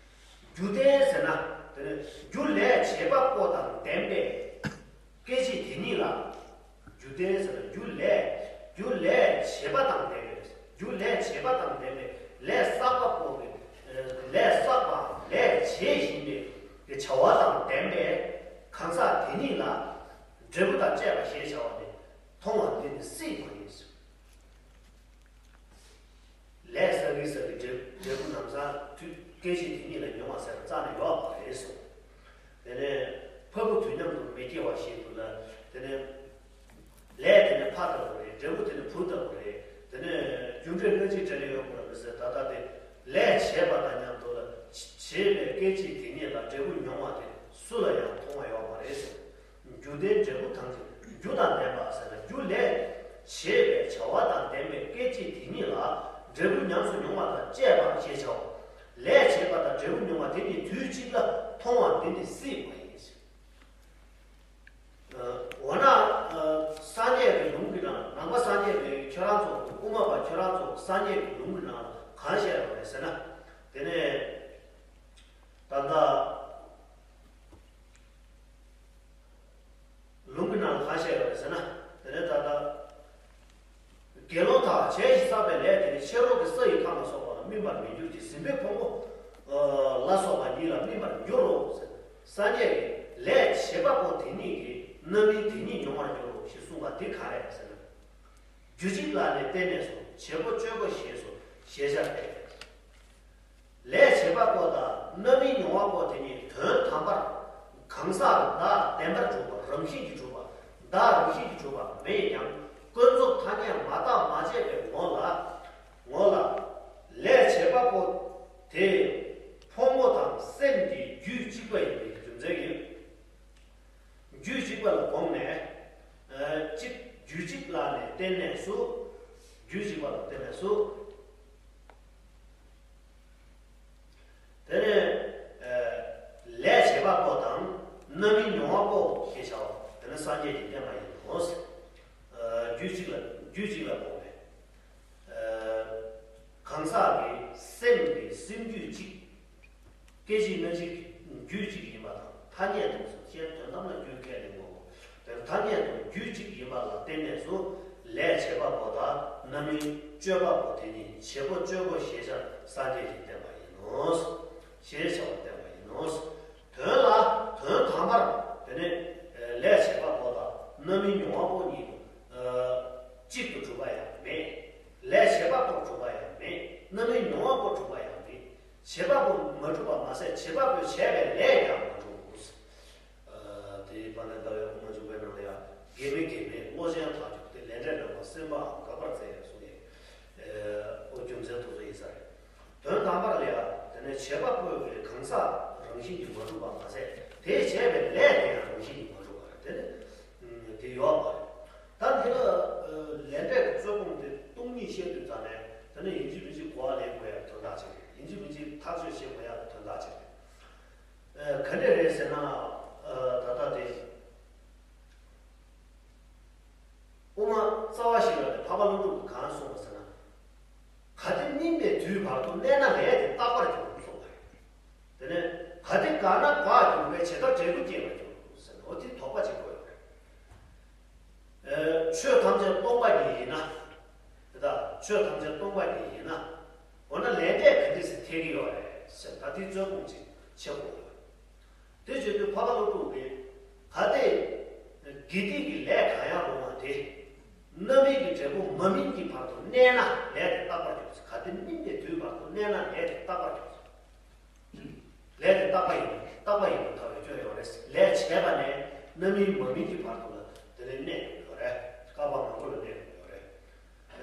རྒྱུ་ལྡན་ཟེར་ན། དེ་ནས་རྒྱུ་ལས་བྱེད་པ་པོ་དང་ལྡན་པའི་སྐད་ཅིག་དེ་ཉིད་ལ། རྒྱུ་ལྡན་ཟེར་ན་རྒྱུ་ལས། རྒྱུ་ལས་བྱེད་པ་དང་ལྡན་པའི། རྒྱུ་ལས་བྱེད་པ་དང་ལྡན་པའི་ལས་བསགས་པ་པོ་གི། ལས་བསགས་པ་ལས་བྱེད་བཞིན་པའི་གི་བྱ་བ་དང་ལྡན་པའི་གང་ཟག་དེ་ཉིད་ལ། འབྲས་བུ་དང་བཅས་པ་ཞེས་བྱ་བ་ནི། མཐོང་བ་འདི་ནི་སྲིད་མ་ཡིན། ལས་བསགས་ཀྱི་བསགས་ཀྱི་འབྲས་འབྲས་བུ་ནམ་སང་དུས་སྐད་ཅིག་དེ་ཉིད་ལ་མྱོང་བ་ཟེར་བ་རྩ་ནས་ཡོད་མ་རེད་གསུངས། དེ་ནས་ཕ་བུ་དུས་མཉམ་དུ་མི་སྐྱེ་བ་ཞིག་ཏུ་ལ། དེ་ནས་ལས་དེ་ནི་ཕ་ལྟ་བུ་རེད། འབྲས་བུ་དེ་ནི་བུ་ལྟ་བུ་རེད། དེ་ནས་རྒྱུ་འབྲས་སྔ་ཕྱི་འབྲེལ་ལས་ཡོད་དགོས་ལ་མི་ཟེར། ད་ལྟ་དེ་ལས་བྱས་པ་དང་མཉམ་དུ་ལ་བྱས་པའི་སྐད་ཅིག་དེ་ཉིད་ལ་འབྲས་བུ་མྱོང་བ་དེ་སུ་ལ་ཡང་མཐོང་བ་ཡོད་མ་རེད་གསུངས། རྒྱུ་ལྡན་འབྲས་བུ་ཐམས་ཅད། རྒྱུ་དང་ལྡན་པ་ཟེར་ན་རྒྱུ་ལས་བྱེད་པའི་བྱ་བ་དང་ལྡན་པའི་སྐད་ཅིག་དེ་ཉིད་ལ་འབྲས་བུ་ཉམས་སུ་མྱོང་བ་དང་བཅས་པ་ཞེས་བྱའོ། ལས་བྱེད་པ་དང་འབྲས་བུ་མྱོང་བ་དེ་གཉིས་དུས་གཅིག་ལ་མཐོང་བ་འདི་ནི་སྲིད་པ་ཡིན། འོ་ན། སངས་རྒྱས་ཀྱི་ལུང་གི་ནང་། ནང་པ་སངས་རྒྱས་པའི་ཁྱོད་རང་ཚོ། དབུ་མ་པ་ཁྱོད་རང་ཚོ་སངས་རྒྱས་ཀྱི་ལུང་གི་ནང་གང་བཤད་ཡོད་རེད་ཟེར་ན། དེ་ནས་ད་ལྟ། ལུང་གི་ནང་ལ་གང་བཤད་ཡོད་རེད་ཟེར་ན། དེ་ནས་ད་ལྟ། དགེ་སློང་དག་བྱས་ཤིང་བསགས་པའི་ལས་དེ་ནི་ཤེས་རབ་ཀྱི་ས་ཡི་ཁམས་ལ་སོགས་པ་ལ་སྨིན་པར་མི་འགྱུར་གྱི། སྲིན་པོའི་ཕུང་པོ་ལ་སོགས་པ་ཉིད་ལ་སྨིན་པར་འགྱུར་རོ། སངས་རྒྱས་ཀྱིས་ལས་བྱེད་པ་པོ་དེ་ཉིད་ཀྱི་རྣམ་སྨིན་དེ་ཉིད་མྱོང་བར་འགྱུར་རོ་ཞེས་གསུངས་པ་འདི་ག་རེ་ཟེར་ན། རྒྱུ་གཅིག་ལ་ནི་བརྟེན་ནས་སོ། བྱེད་པོ་སྤྱོད་པོ་ཞེས་སོ། ཞེས་བྱ་སྟེ། ལས་བྱེད་པ་པོ་དང་རྣམ་སྨིན་མྱོང་བ་པོ་དེ་གཉིས་དོན་དམ་པར་གང་ཟག་བདག་བདེན་པར་གྲུབ་པ། རང་བཞིན་གྱིས་གྲུབ་པ། བདག་རང་བཞིན་གྱིས་གྲུབ་པ་མེད་ཀྱང་། ཀུན་རྫོབ་ཐ་སྙད་མ་བརྟགས་མ་དཔྱད་པའི་ངོ་ལ། ངོ་ལ། ལས་བྱེད་པ་པོ་དེ་ཕུང་པོ་དང་སེམས་ཀྱི་རྒྱུད་གཅིག་པ་ཡིན་པའི་རྒྱུ་མཚན་གྱིས། རྒྱུད་གཅིག་པ་ལ་དགོངས་ནས། ཨ། གཅིག་རྒྱུད་གཅིག་ལ་ནི་བརྟེན་ནས་སུ། རྒྱུད་གཅིག་པ་ལ་བརྟེན་ནས་སུ། དེ་ནས། ཨ། ལས་བྱེད་པ་པོ་དང་རྣམ་སྨིན་མྱོང་བ་པོ་ཞེས་བྱའོ། དེ་ནི་སངས་རྒྱས་ཀྱིས་བསྟན་པ་ཡིན་ནོ། ཨ། རྒྱུད་གཅིག་ལ་རྒྱུད་གཅིག་ལ་དགོངས་པས། ཨ། གང་ཟག་གི་སེམས་ཀྱི་སེམས་རྒྱུད་གཅིག་སྐད་ཅིག་སྣ་གཅིག་རྒྱུད་གཅིག་ཡིན་པ་དང་། ཐ་སྙད་དུ་སོ་ཞེས་དོན་དམ་ལ་རྒྱུད་ཁས་ལེན་དགོས། དེར་ཐ་སྙད་དུ་རྒྱུད་གཅིག་ཡིན་པ་ལ་བརྟེན་ནས་སུ། ལས་བྱེད་པ་པོ་དང་རྣམ་སྨིན་སྤྱོད་པ་པོ་དེ་ཉིད་བྱེད་པོ་སྤྱོད་པོ་ཞེས་བྱར་སངས་རྒྱས་ཀྱིས་བསྟན་པ་ཡིན་ནོ། ཞེས་བྱ་བ་བསྟན་པ་ཡིན་ནོ། དོན་ལ། དོན་དམ་པར་དེ་ནི་ལས་བྱེད་པ་པོ་དང་རྣམ་སྨིན་མྱོང་བ་པོ་གཉིས་གཅིག་ཏུ་གྲུབ་པ་ཡང་མེད། ལས་བྱེད་པ་པོ་གྲུབ་པ་ཡང་མེད། རྣམ་སྨིན་མྱོང་བ་པོ་གྲུབ་པ་ཡང་མེད། བྱེད་པ་པོ་མ་གྲུབ་པ་མ་ཟད། བྱེད་པ་པོས་བྱས་པའི་ལས་ཀྱང་མ་གྲུབ་བོ། ཨ། དེའི་དཔལ་ལྡན་ཟླ་བའི་དབུ་མ་འཇུག་པའི་ནང་ལ་ཡང་། དགེ་མི་དགེ་མེད་བློ་ཅན་ཐག་ཆོད་དེ། ལས་འབྲས་རྣམ་པར་སེམས་པའང་འགག་པར་མཛད་ཡ་གསུངས་ཡས། ཨོ། རྒྱུ་མཚན་དེ་ཚོ་ཡིན་ས་རེད། དོན་དམ་པར་ལ་ཡང་དེ་ནས་བྱེད་པ་པོའི་གང་ཟག་རང་བཞིན་གྱིས་མ་གྲུབ་པ་མ་ཟད། དེས་བྱས་པའི་ལས་དེ་ཡང་རང་བཞིན་གྱིས་མ་གྲུབ་པ་རེད། དེ་ནི་དེ་ཡོད་པ་རེད། ད་འདི་ལ་ལས་འབྲས་ཀྱི་རྩོད་སྤོང་དེ་སྟོང་ཉིད་བཤད་དུས་ཙམ་ནས། དེ་ནི་ཡིན་གཅིག་མིན་གཅིག་གོ་བ་ལེན་དགོས་ཡ་དོན་དག་ཅིག་རེད། ཡིན་གཅིག་མིན་གཅིག་ཐག་གཅོད་བྱེད་དགོས་ཡ་དོན་དག་ཅིག་རེད། ཨ། ག་འདྲ་རེད་ཟེར་ན། ཨ། ད་ལྟ་དེ། དབུ་མ་རྩ་བ་ཞིག་ལ་ནི་འཕགས་པ་ཀླུ་སྒྲུབ་ཀྱིས་གང་གསུངས་པ་ཟེར་ན། གལ་ཏེ་སྨིན་པའི་དུས་ བར་དུ་གནས་ན་ལས་དེ་རྟག་པར་འགྱུར་གསུངས་པ་རེད། དེ་ནས་གལ་ཏེ་འགགས་ན་འགག་འགྱུར་བས་ཇི་ལྟར་འབྲས་བུ་སྐྱེ་བར་འགྱུར་ཟེར་ནོ་དེ་དོགས་པ་བྱེད་དགོས་ཡོད་རེད། ཆོས་ཐམས་ཅད་སྟོང་པ་ཉིད་ཡིན་ན། དེ་དག་ཆོས་ཐམས་ཅད་སྟོང་པ་ཉིད་ཡིན་ན། འོ་ན་ལས་འབྲས་ག་འདྲ་ཞིག་འཐད་ཀྱི་ཡོད་རེད་ཟེར་ད་དེ་རྩོད་སྤོང་ཅིག་བྱེད་དགོས་ཡོད། དེ་བྱེད་དུས་འཕགས་པ་ཀླུ་སྒྲུབ་ཀྱིས་གལ་ཏེ་དགེ་སྡིག་གི་ལས་གང་ཡང་རུང་བ་དེ་རྣམ་སྨིན་གྱི་འབྲས་བུ་མ་སྨིན་གྱི་བར་དུ་གནས་ན་ལས་དེ་རྟག་པར་འགྱུར་ཟེར། གལ་ཏེ་སྨིན་པའི་དུས་བར་དུ་གནས་ན་ལས་དེ་རྟག་པར་འགྱུར་ཟེར། ལས་དེ་རྟག་པ་ཡིན་རྟག་པ་ཡིན་པར་ཐལ་བའི་སྐྱོན་ཡོད་རེད། ལས་བྱས་པ་ནས་རྣམ་སྨིན་མ་སྨིན་གྱི་བར་དུ་ལ་དེ་ནས་གནས་ཡོད་རེད། བསྐལ་པ་མང་པོ་ལ་གནས་ཡོད་རེད།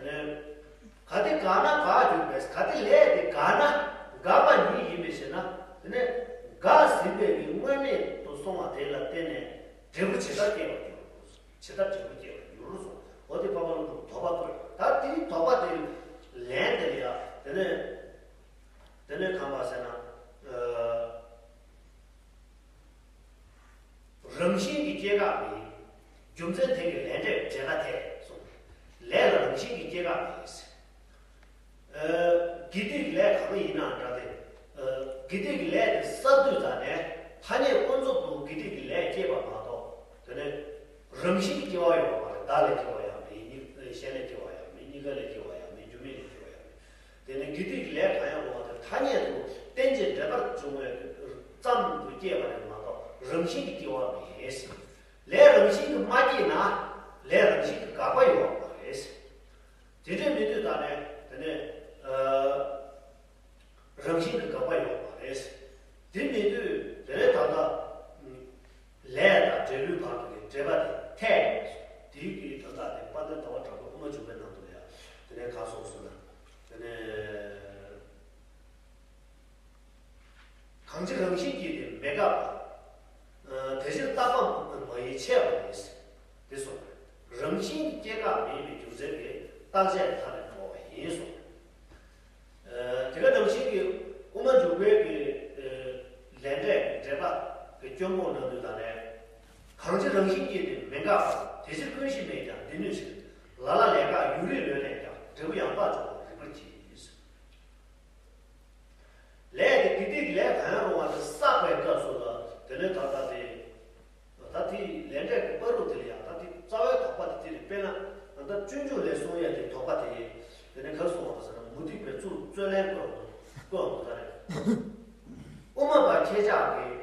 དེ་ནས་གལ་ཏེ་འགགས་ན་འགག་འགྱུར་བས། གལ་ཏེ་ལས་དེ་འགགས་ན་འགག་པ་ཉིད་ཡིན་པའི་ཕྱིར་ན། དེ་ནས་འགགས་ཟིན་པའི་གི་དངོས་གནས་དུ་སོང་བ་དེ་ལ་བརྟེན་ནས་འབྲས་བུ་ཇི་ལྟར་སྐྱེ་བར་འགྱུར། ཇི་ལྟར་འབྲས་བུ་སྐྱེ་བར་འགྱུར་སོང་། འོ་དེ་འཕགས་པ་ཀླུ་སྒྲུབ་དོགས་པ་བཀོད། ད་དེའི་དོགས་པ་དེ་ལན་དེ་ལ་ཡ་དེ་ནས། དེ་ནས་གང་པ་ཟེར་ན། ཨ། རང་བཞིན་གྱི་སྐྱེ་འགག་མེད། རྒྱུ་མཚན་དེ་གི་ལས་འབྲས་འབྲེལ་བ་ཐལ་གསུངས། ལས་ལ་རང་བཞིན་གྱི་སྐྱེ་འགག་མེད་ཟེར། ཨ། དགེ་སྡིག་གི་ལས་གང་ཡིན་ན་འདྲ་སྟེ། ཨ། དགེ་སྡིག་གི་ལས་དེ་བསགས་དུས་ཙམ་ནས་ཐ་སྙད་ཀུན་རྫོབ་ཏུ་དགེ་སྡིག་གི་ལས་སྐྱེས་པ་མ་གཏོགས། དེ་ནས་རང་བཞིན་གྱི་སྐྱེ་བ་ཡོད་པ་མ་རེད། བདག་ལས་སྐྱེ་བ་ཡང་མེད། གཉིས་གཞན་ལས་སྐྱེ་བ་ཡང་མེད། གཉིས་ཀ་ལས་སྐྱེ་བ་ཡང་མེད། རྒྱུ་མེད་ལས་སྐྱེ་བ་ཡང་མེད། དེ་ནས་དགེ་སྡིག་གི་ལས་གང་ཡང་རུང་བ་དེ་ཐ་སྙད་དུ་རྟེན་ཅིང་འབྲེལ་པར་འབྱུང་བའི་ཙམ་དུ་སྐྱེས་པ་རེད་མ་གཏོགས་རང་བཞིན་གྱིས་སྐྱེ་བ་མེད་ཟེར། ལས་རང་བཞིན་གྱིས་མ་སྐྱེས་ན་ལས་རང་བཞིན་གྱིས་འགག་པ་ཡོད་པ་རེད་ཟེར། དེ་འདྲ་མེད་དུས་ད་ནས་དེ་ནས། ཨ། རང་བཞིན་གྱིས་འགག་པ་ཡོད་པ་རེད། དེ་མེད་དུས་དེ་ནས་ད་ལྟ་ལས་དང་འབྲས་བུའི་བར་དུ་གི་འབྲེལ་བ་དེ་ཐལ་ཡོད་པ་རེད། དེའི་གི་ད་ལྟ་དེ་དཔལ་ལྡན་ཟླ་བ་གྲགས་པའི་དབུ་མ་འཇུག་པའི་ནང་དུ་ལ་ཡང་དེ་ནས་གང་གསུངས་ཟེར་ན། དེ་ནས་གང་ཕྱིར་རང་བཞིན་གྱིས་དེ་མི་འགག་པ། ཨ། དེ་ཕྱིར་རྟག་པ་མ་ཡིན་ཆད་པ་ཡིན། དེ་སོགས་རང་བཞིན་སྐྱེ་འགག་མེད་པའི་རྒྱུ་མཚན་གྱིས་རྟག་ཆད་མཐའ་ནས་གྲོལ་བ་ཡིན་གསུངས། ཨ། དེ་ག་ནང་བཞིན་གྱི་དབུ་མ་འཇུག་པའི་གི། ཨ། ལས་འབྲས་ཀྱི་འབྲེལ་པ་གི་སྐྱོན་སྤོང་གནང་དུས་ད་ནས། གང་ཕྱིར་རང་བཞིན་གྱིས་དེ་མི་འགག་པ། དེ་ཕྱིར་ཀུན་གཞི་མེད་ཀྱང་དེ་ནུས་ཕྱིར། ལ་ལ་ལས་འགགས་ཡུན་རིང་ལོན་ནས་ཀྱང་འབྲས་བུ་ཡང་དག་འབྱུང་བར་རིག་པར་གྱིས། ལས་དེ་དགེ་སྡིག་ལས་གང་ཡང་རུང་བ་དེ་བསགས་པའི་སྐབས་སུ་ལ་དེ་ནས་ད་ལྟ་དེ། ད་དེའི་ལས་འབྲས་ཀྱི་བར་དུ་དེ་ལ་ཡང་ད་དེ་རྩ་བའི་དོགས་པ་དེ་དེ་རེད། དཔེར་ན་ད་སྤྱོད་འཇུག་ལས་གསུང་ཡས་དེ་དོགས་པ་དེ་ཡིན། དེ་ནས་ག་རེ་གསུངས་པ་ཟེར་ན། མུ་སྟེགས་པའི་ཚུལ་རྩོད་ལན་བཀོད་འོང་བཀོད་འོང་ད་རེད། དབུ་མ་པ་ཁྱེད་ཅག་གིས།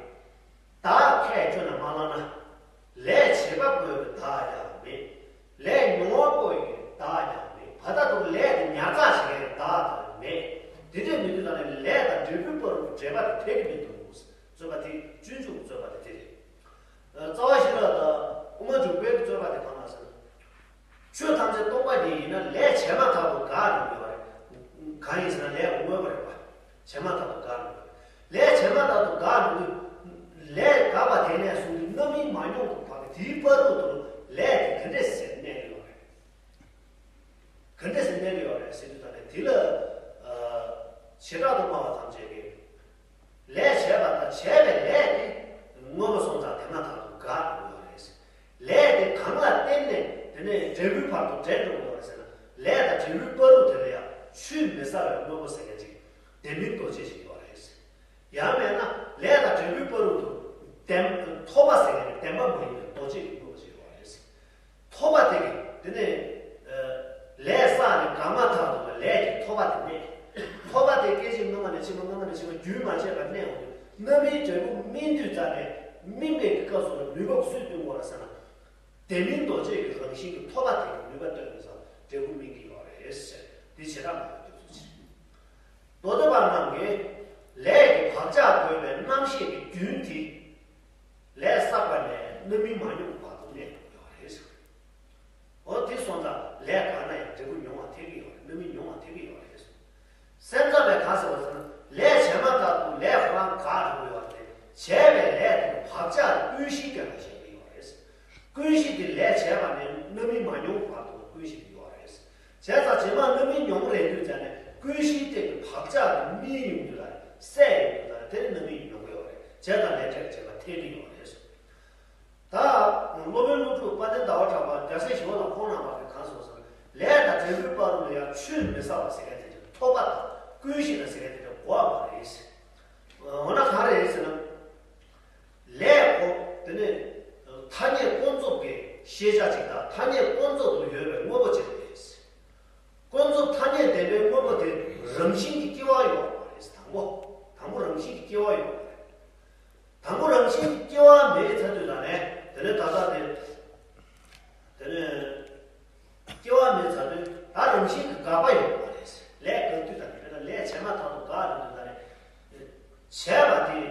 བདག་ཁས་བཅོལ་ནས་མ་བླངས་ན། ལས་བྱེད་པ་པོའི་བདག་ཀྱང་མེད། ལས་མྱོང་བ་པོ་ཡི་བདག་ཀྱང་མེད། བར་དག་ཏུ་ལས་དེ་ཉར་ཚགས་བྱེད་མཁན་གྱི་བདག་དང་མེད། དེ་འདྲས་མི་འདུག་ད་ནི་ལས་དང་འབྲས་བུའི་བར་དུ་འབྲེལ་བ་དེ་ཐད་ཀྱི་མི་འདུག། རྩོད་པ་དེ་སྤྱོད་འཇུག་རྩོད་པ་དེ་དེ་རེད། རྩ་བ་ཤེས་རབ་དང་དབུ་མ་འཇུག་པའི་རྩོད་པ་དེ་གང་ལ་ཟེར་ན། ཆོས་ཐམས་ཅད་སྟོང་པ་ཉིད་ཡིན་ན་ལས་བྱས་མ་ཐག་ཏུ་འགག་འགྲོ་དགོས་པ་རེད། གང་ཡིན་ཟེར་ན་ལས་དངོས་པོ་རེད་པ། བྱས་མ་ཐག་ཏུ་འགག་འགྲོ་དགོས། ལས་བྱས་མ་ཐག་ཏུ་འགག་འགྲོ་དུས། ལས་འགགས་པ་དེ་ནས་བཟུང་སྟེ་རྣམ་སྨིན་མ་མྱོང་དུ་བབས་པའི་དེའི་བར་དུ་ལས་དེ་ག་འདྲས་སེ་གནས་ཀྱི་ཡོད་རེད། ག་འདྲས་སེ་གནས་ཀྱི་ཡོད་རེད་ཟེར་དུས་ད་ནས་དེ་ལ། ཨ། བྱེ་བྲག་ཏུ་སྨྲ་བ་ཐམས་ཅད་ཀྱིས། ལས་བྱས་པ་དང་བྱས་པའི་ལས་དེ་དངོས་པོ་སོང་ཙང་དེ་མ་ཐག་ཏུ་འགག་འགྲོ་གི་ཡོད་རེད། ལས་དེ་གང་ལ་བརྟེན་ནས་དེ་ནས་འབྲས་བུའི་བར་དུ་འབྲེལ་འགྲོ་གི་ཡོད་རེད་ཟེར་ན། ལས་དང་འབྲས་བུའི་བར་དུ་དེ་ལ་ཡང་ཆུད་མི་ཟ་བའི་དངོས་པོ་ཟེར་མཁན་ཅིག་ལྡན་མིན་རྡོ་རྗེ་ཞིག་ཡོད་རེད། ཡང་མིན་ན་ལས་དང་འབྲས་བུའི་བར་དུ་ལྡན་ཐོབ་པ་ཟེར་མཁན་ལྡན་པ་མ་ཡིན་པའི་རྡོ་རྗེ་གི་དངོས་པོ་ཞིག་ཡོད་རེད། ཐོབ་པ་དེ་གི་དེ་ནས། ཨ། ལས་བསགས་ནས་འགག་མ་ཐག་ཏུ་ལས་ཀྱི་ཐོབ་པ་དེ་གནས། ཐོབ་པ་དེ་སྐད་ཅིག་སྔ་མ་ནས་ཕྱི་མ་སྔ་མ་ནས་ཕྱི་མ་རྒྱུན་མ་ཆད་པར་གནས་འོང་དུས་རྣམ་སྨིན་འབྲས་བུ་སྨིན་དུས་ཙམ་ནས་སྨིན་པའི་སྐབས་སུ་ལ་ནུས་པ་སུས་སྟོན་དགོས་རེད་ཟེར་ན། ལྡན་མིན་རྡོ་རྗེ་གི་རང་བཞིན་གྱི་ཐོབ་པ་དེ་གི་ནུས་པ་སྟོན་དུས་ཙམ་འབྲས་བུ་སྨིན་གྱི་ཡོད་རེད་ཟེར། དེ་བྱེ་བྲག་སྨྲ་བའི་འདོད་ཚུལ་ཅིག། མདོ་སྡེ་པ་རྣམས་ཀྱིས་ལས་ཀྱི་བག་ཆགས་བསྒོས་པའི་རྣམ་ཤེས་ཀྱི་རྒྱུན་དེ། ལས་བསགས་པ་ནས་རྣམ་སྨིན་མ་མྱོང་བར་དུ་གནས་ཐུབ་ཡོད་རེད། འོ་དེ་སོང་ཙང་ལས་འགགས་ན་ཡང་འབྲས་བུ་མྱོང་བ་ཐེག་གི་ཡོད་རེད། རྣམ་སྨིན་མྱོང་བ་ཐེག་གི་ཡོད་རེད། སེམས་ཙམ་པས་གང་ཟེར་བ་ཟེར་ན། ལས་བྱས་མ་ཐག་ཏུ་ལས་ཁོ་རང་འགག་འགྲོ་གི་ཡོད་རེད། བྱས་པའི་ལས་དེ་བག་ཆགས་ཀྱི་ཀུན་གཞིའི་སྟེང་ལ་བཞག་གི་ཡོད་རེད། ཀུན་གཞི་དེ་ལས་བྱས་པ་ནས་རྣམ་སྨིན་མ་མྱོང་བར་དུ་ཀུན་གཞི་དེ་ཡོད་རེད། བྱས་ཙང་རྗེས་མ་རྣམ་སྨིན་མྱོང་རེད་དུས་ཙང་ནས་ཀུན་གཞིའི་སྟེང་གི་བག་ཆགས་དེ་སྨིན་ཡོང་དུས་ལ་སད་ཡོང་དུས་ལ་དེ་ནི་རྣམ་སྨིན་མྱོང་གི་ཡོད་རེད། བྱས་ཙང་ལས་འབྲས་ཀྱི་བྱེད་པ་ཐེག་གི་ཡོད་རེད། ད་སློབ་དཔོན་ཀླུ་སྒྲུབ་དཔལ་ལྡན་ཟླ་བ་གྲགས་པ་རྒྱལ་སྲས་ཞི་བ་ལྷ་ཁོང་རྣམ་པ་གིས་གང་གསུངས་ཟེར་ན། ལས་དང་འབྲས་བུའི་བར་དུ་ཡང་ཆུད་མི་ཟ་བ་ཟེར་མཁན་དེ་ཚོ་ཐོབ་པ་དང་ ཀུན་གཞི་ལ་ཟེར་ཡ་དེ་འདྲ་གོ་བ་མ་རེད། འོ་ན་ག་རེ་རེད་ཟེར་ན། ལས་ཁོ་དེ་ནི་ཐ་སྙད་ཀུན་རྫོབ་ཀྱི་ཤེས་བྱ་ཅིག་དང་ཐ་སྙད་ཀུན་རྫོབ་ཏུ་ཡོད་པའི་དངོས་པོ་ཅིག་རེད། ཀུན་རྫོབ་ཐ་སྙད་བདེན་པའི་དངོས་པོ་དེ་རང་བཞིན་གྱིས་སྐྱེ་བ་ཡོད་པ་རེད། དང་པོ། དང་པོ་རང་བཞིན་གྱིས་སྐྱེ་བ་ཡོད་པ་རེད། དང་པོ་རང་བཞིན་གྱིས་སྐྱེ་བ་མེད་ཚར་དུས་ད་ནས་དེ་ནས་ད་ལྟ་དེ། དེ་ནས་སྐྱེ་བ་མེད་ཚར་དུས་ད་རང་བཞིན་གྱིས་འགག་པ་ཡོད་པ་རེད། ལས་འགག་དུས་ད་ནས་དཔེར་ན་ལས་བྱས་མ་ཐག་ཏུ་འགག་དུས་ད་ནས་བྱས་པ་དེ་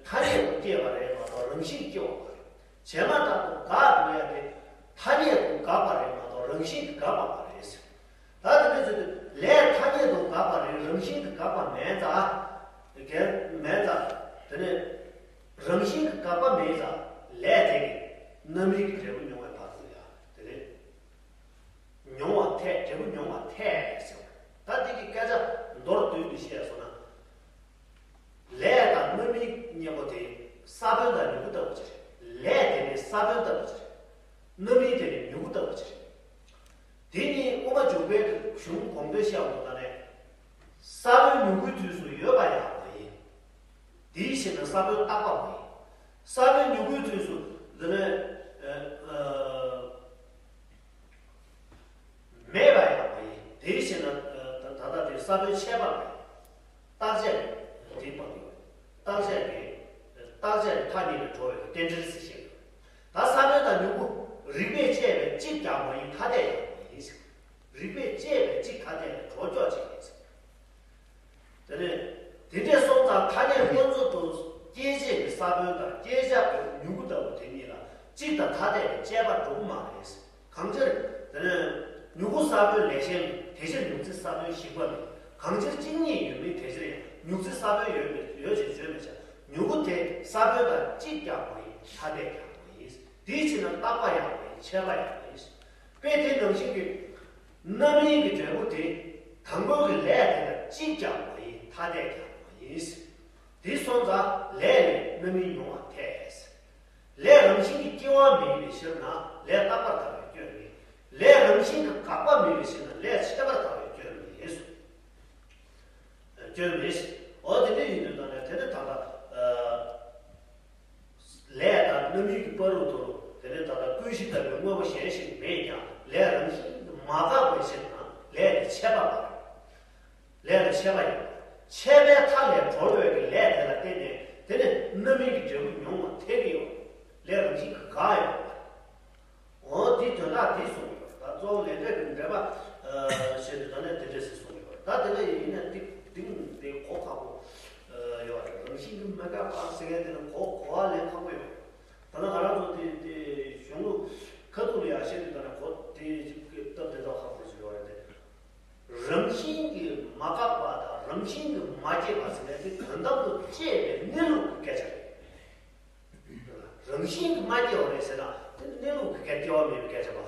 ཐ་སྙད་དུ་སྐྱེས་པ་རེད་མ་གཏོགས་རང་བཞིན་གྱིས་སྐྱེ་བ་མ་རེད། བྱས་མ་ཐག་ཏུ་འགག་འགྲོ་ཡ་དེ་ཐ་སྙད་དུ་འགག་པ་རེད་མ་གཏོགས་རང་བཞིན་གྱིས་འགག་པ་མ་རེད། ད་དེ་འདྲ་ཚོད་དུ་ལས་ཐ་སྙད་དུ་འགག་པ་རེད། རང་བཞིན་གྱིས་འགག་པ་མེད་ཙང་། གལ་མེད་ཙང་། དེ་ནས་རང་བཞིན་གྱིས་འགག་པ་མེད་ཙང་ལས་དེ་གི་རྣམ་སྨིན་གྱི་འབྲས་བུ་མྱོང་བའི་བར་དུ་ཡང་དེ་ནས་མྱོང་བ་འཐད། འབྲས་བུ་མྱོང་བ་འཐད་ཟེར་བ། ད་དེ་གི་སྐད་ཆ་མདོར་བསྡུས་ཏེ་བཤད་སོང་ན། ལས་དང་རྣམ་སྨིན་གཉིས་པོ་དེ་ས་བོན་དང་མྱུ་གུ་ལྟ་བུ་ཅིག་རེད། ལས་དེ་ནི་ས་བོན་ལྟ་བུ་ཅིག་རེད། རྣམ་སྨིན་དེ་ནི་མྱུ་གུ་ལྟ་བུ་ཅིག་རེད། དེ་ནི་དབུ་མ་འཇུག་པའི་གཞུང་གོང་དུ་བཤད་པ་དང་ནི། ས་བོན་མྱུ་གུའི་དུས་སུ་ཡོད་པ་ཡང་མ་ཡིན། དེའི་ཕྱིར་ན་ས་བོན་རྟག་པ་མ་ཡིན། ས་བོན་མྱུ་གུའི་དུས་སུ་འདི་ནི་ཨ་ཨ་མེད་པ་ཡང་མ་ཡིན། དེའི་ཕྱིར་ན་ད་ད་ལྟ་དེ་ས་བོན་ཆད་པ་མ་ཡིན། རྟག་ཆད་དེ་སྤངས་ཡོད། རྟག་ཆད་དེ་རྟག་ཆད་མཐའ་གཉིས་ལས་གྲོལ་བའི་རྟེན་འབྲེལ་ཟེར་བཤད་ཡོད། ད་ས་བོན་དང་མྱུ་གུ་རིགས་པས་དཔྱད་པས་གཅིག་ཀྱང་མ་ཡིན་ཐ་དད་ཀྱང་མ་ཡིན། རིགས་པས་དཔྱད་པས་གཅིག་ཐ་དད་ལས་གྲོལ་ཀྱང་གཅིག་ཡིན། དེ་ནས་དེ་འདྲས་སོང་ཙང་ཐ་སྙད་ཀུན་རྫོབ་ཏུ་སྐྱེད་བྱེད་ཀྱི་ས་བོན་དང་སྐྱེད་བྱ་བའི་མྱུ་གུ་ལྟ་བུ་དེ་གཉིས་ལ་གཅིག་དང་ཐ་དད་ཀྱི་དཔྱད་པ་འགྲོ་གི་མ་རེད། གང་ཕྱིར་དེ་ནས་མྱུ་གུ་ས་བོན་ལས་གཞན་མིན། དེ་ཕྱིར་མྱུར་ཚེ་ས་བོན་ཞིག་པ་མིན། གང་ཕྱིར་གཅིག་ཉིད་ཡོད་མིན་དེ་ཕྱིར་ཡང་། མྱུར་ཚེ་ས་བོན་ཡོད་མིན་ཡོད་ཅེས་བརྗོད་མི་བྱ། མྱུ་གུ་དེ་ས་བོན་དང་གཅིག་ཀྱང་མ་ཡིན་ཐ་དད་ཀྱང་མ་ཡིན། དེའི་ཕྱིར་ན་རྟག་པ་ཡང་མ་ཡིན་ཆད་པ་ཡང་མ་ཡིན། དཔེ་དེ་ནང་བཞིན་གྱི་རྣམ་སྨིན་གྱི་འབྲས་བུ་དེ་དང་པོའི་གི་ལས་དེ་དང་གཅིག་ཀྱང་མ་ཡིན་ཐ་དད་ཀྱང་མ་ཡིན། དེ་སོང་ཙང་ལས་ལས་རྣམ་སྨིན་མྱོང་བ་འཐད། ལས་རང་བཞིན་གྱིས་སྐྱེ་བ་མེད་པའི་ཕྱིར་ན་ལས་རྟག་པར་ཐལ་བའི་སྐྱོན་མེད། ལས་རང་བཞིན་གྱིས་འགག་པ་མེད་པའི་ཕྱིར་ན་ལས་ཆད་པར་ཐལ་བའི་སྐྱོན་མེད་གསུངས། སྐྱོན་མེད། འོ་དེ་འདྲ་ཡིན་དུས་ད་ནས་དེ་ནས་ད་ལྟ་ལས་དང་རྣམ་སྨིན་གྱི་བར་དུ་དེ་ནས་ད་ལྟ་ཀུན་གཞི་ལྟ་བུའི་དངོས་པོ་གཞན་ཞིག་མེད་ཀྱང་ལས་རང་བཞིན་གྱིས་མ་འགགས་པའི་ཕྱིར་ན་ལས་དེ་ཆད་པ་མ་རེད། ལས་ལ་ཆད་པ་ཡོད། ཆད་པའི་མཐའ་ལས་གྲོལ་བའི་གི་ལས་དེ་ལ་བརྟེན་ནས་དེ་ནི་རྣམ་སྨིན་གྱི་འབྲས་བུ་མྱོང་བ་འཐད་ཀྱི་ཡོད། ལས་རང་བཞིན་གྱིས་འགག་ཡོད་པ་རེད། འོ་དེའི་དོན་དག་དེ་གསུངས་ཡོད། ད་གཙོ་བོ་ལས་འབྲས་ཀྱི་འབྲེལ་པ་ཨ་བཤད་དུས་ད་ནི་དེ་འདྲས་སེ་གསུངས་ཡོད། ད་དེ་ལ་ཡིན་ན་ཏིག་ཏིག་དེ་གོ་ཁག་པོ་ཨ་ཡོད་རེད། རང་བཞིན་གྱིས་མི་འགག་པ་ཟེར་མཁན་དེ་ནི་གོ་གོ་བ་ལེན་ཁག་པོ་ཡོད། ད་ནི་ང་རང་ཚོ་དེ་དེ་གཞུང་ལུགས་ཁ་ཐུག་ལ་ཡང་བཤད་དུས་ད་ནི་གོ་དེ་སྟབས་བདེ་ཐག་ཁག་པོ་ཞིག་ཡོད་རེད་དེ། རང་བཞིན་གྱིས་མ་འགག་པ་དང་རང་བཞིན་གྱིས་མ་སྐྱེས་པ་ཟེར་ནས་དེ་དོན་དམ་དུ་དཔྱད་པའི་གནས་ལུགས་ཀྱི་སྐད་ཆ་རེད། རང་བཞིན་གྱིས་མ་སྐྱེས་པ་རེད་ཟེར་ན་དེ་གནས་ལུགས་ཀྱི་སྐད་སྐྱེ་བ་མེད་པའི་སྐད་ཆ་པ།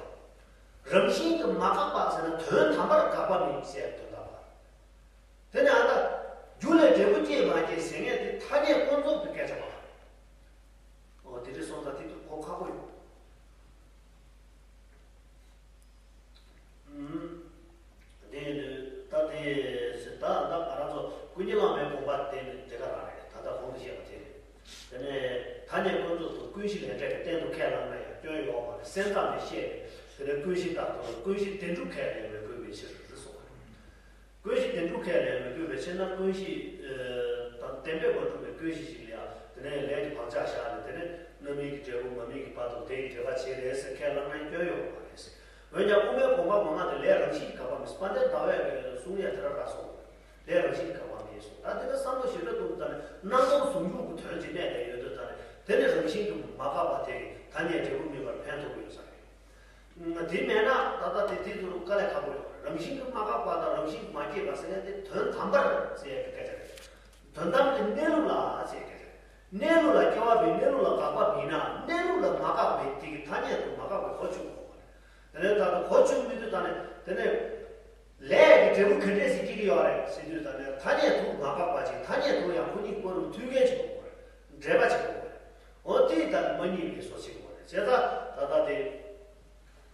རང་བཞིན་གྱིས་མ་འགག་པ་ཟེར་ན་དོན་དམ་པར་འགག་པ་མིན་ཟེར་དོན་དམ་པ། དེ་ནས་ཨ་ད་རྒྱུ་ལས་འབྲས་བུ་སྐྱེས་མ་སྐྱེས་ཟེར་མཁན་དེ་ཐ་སྙད་ཀུན་རྫོབ་ཀྱི་སྐད་ཆ་པ། འོ་དེ་འདྲ་སོང་ཙང་དེ་དུས་གོ་ཁག་པོ་ཡོད། ཨུམ། དེ་ཡིན་དུས་ད་དེ་ད་ད་ང་རང་ཚོ་ཀུན་མཁྱེན་བླ་མའི་དགོངས་པ་དེ་ནི་དེ་ག་རང་རེད། ད་ལྟ་གོང་དུ་བཤད་པ་དེ་རེད། དེ་ནས་ཐ་སྙད་ཀུན་རྫོབ་ཏུ་ཀུན་གཞི་ལས་འབྲས་ཀྱི་རྟེན་དུ་ཁས་བླངས་ན་ཡང་སྐྱོན་ཡོད་པ་རེད། སེམས་ཙམ་ནས་བཤད་པས་དེ་ནས་ཀུན་གཞི་ལྟར་དུ་ཀུན་གཞི་བདེན་གྲུབ་ཁས་ལེན་མི་དགོས་པའི་ཕྱིར་ཟེར་གསུངས་པ་རེད། ཀུན་གཞི་བདེན་གྲུབ་ཁས་ལེན་མི་དགོས་པའི་ཕྱིར་ན་ཀུན་གཞི་ཨ་དང་བདེན་པས་མ་གྲུབ་པའི་ཀུན་གཞི་ཞིག་ལ་ཡང་དེ་ནས་ལས་ཀྱི་བག་ཆགས་བཞག་ནས་དེ་ནས་རྣམ་སྨིན་གྱི་འབྲས་བུ་མ་དམིགས་ཀྱི་བར་དུ་དེ་ཡི་འབྲེལ་པ་བྱེད་རེད་ཟེར་ཁས་བླངས་ན་སྐྱོན་ཡོད་པ་རེད། འོན་ཀྱང་དབུ་མའི་དགོངས་པ་མང་བ་དེ་ལས་རང་བཞིན་གྱིས་འགག་པ་མིན། དཔལ་ལྡན་ཟླ་བས་གསུང་ཡ་དེ་ར་ར་སོང་། ལས་རང་བཞིན་གྱིས་འགག་པ་མིན་གསུངས། ད་དེ་ནས་བསམ་བློ་ཞིབ་ཕྲ་གཏོང་དུས་ད་ནི་སྣང་སྟོང་ཟུང་འཇུག་གི་དོན་གྱི་གནས་དེ་ཡོད་དུས་ད་ནི་དེ་ནི་རང་བཞིན་གྱིས་མ་འགག་པ་དེ་གི་ཐ་སྙད་འབྲས་བུ་དམིགས་པར་ཕན་ཐོགས་ཀྱི་ཡོད་ས་རེད། དེ་མེད་ན་ད་ལྟ་དེ་དེ་ཚོར་དཀའ་ལས་ཁག་པོ་ཡོད་རེད། རང་བཞིན་གྱིས་མ་འགག་པ་དང་རང་བཞིན་གྱིས་མ་སྐྱེས་པ་ཟེར་ཡ་དེ་དོན་དམ་པར་ཟེར་ཡ་གི་སྐད་ཆ་རེད། དོན་དམ་གྱི་གནས་ལུགས་ལ་ཟེར་ཡ་སྐད་ཆ་རེད། གནས་ལུགས་ལ་སྐྱེ་བ་མེད། གནས་ལུགས་ལ་འགག་པ་མེད་ན་གནས་ལུགས་ལ་མ་འགག་པའི་དེ་གི་ཐ་སྙད་དུ་མ་འགག་པའི་གོ་ཆོད་དགོས་པ་རེད། དེ་ནས་ད་ལྟ་གོ་ཆོད་མི་དུས་ད་ནས་དེ་ནས་ལས་ཀྱི་འབྲས་བུ་ག་འདྲས་ཞིག་སྐྱེ་གི་ཡོད་རེད་ཟེར་དུས་ད་ནས་ཐ་སྙད་དུ་མ་འགག་པ་ཅིག་ཐ་སྙད་དུ་ཡང་ཁོ་གཉིས་བར་དུ་མཐུན་རྐྱེན་ཅིག་དགོས་པ་རེད། འབྲེལ་བ་ཅིག་དགོས་པ་རེད། འོ་དེ་ད་མ་རྙེད་པའི་བཟོ་ཅིག་དགོས་པ་རེད། བྱས་ཙང་ད་ལྟ་དེ།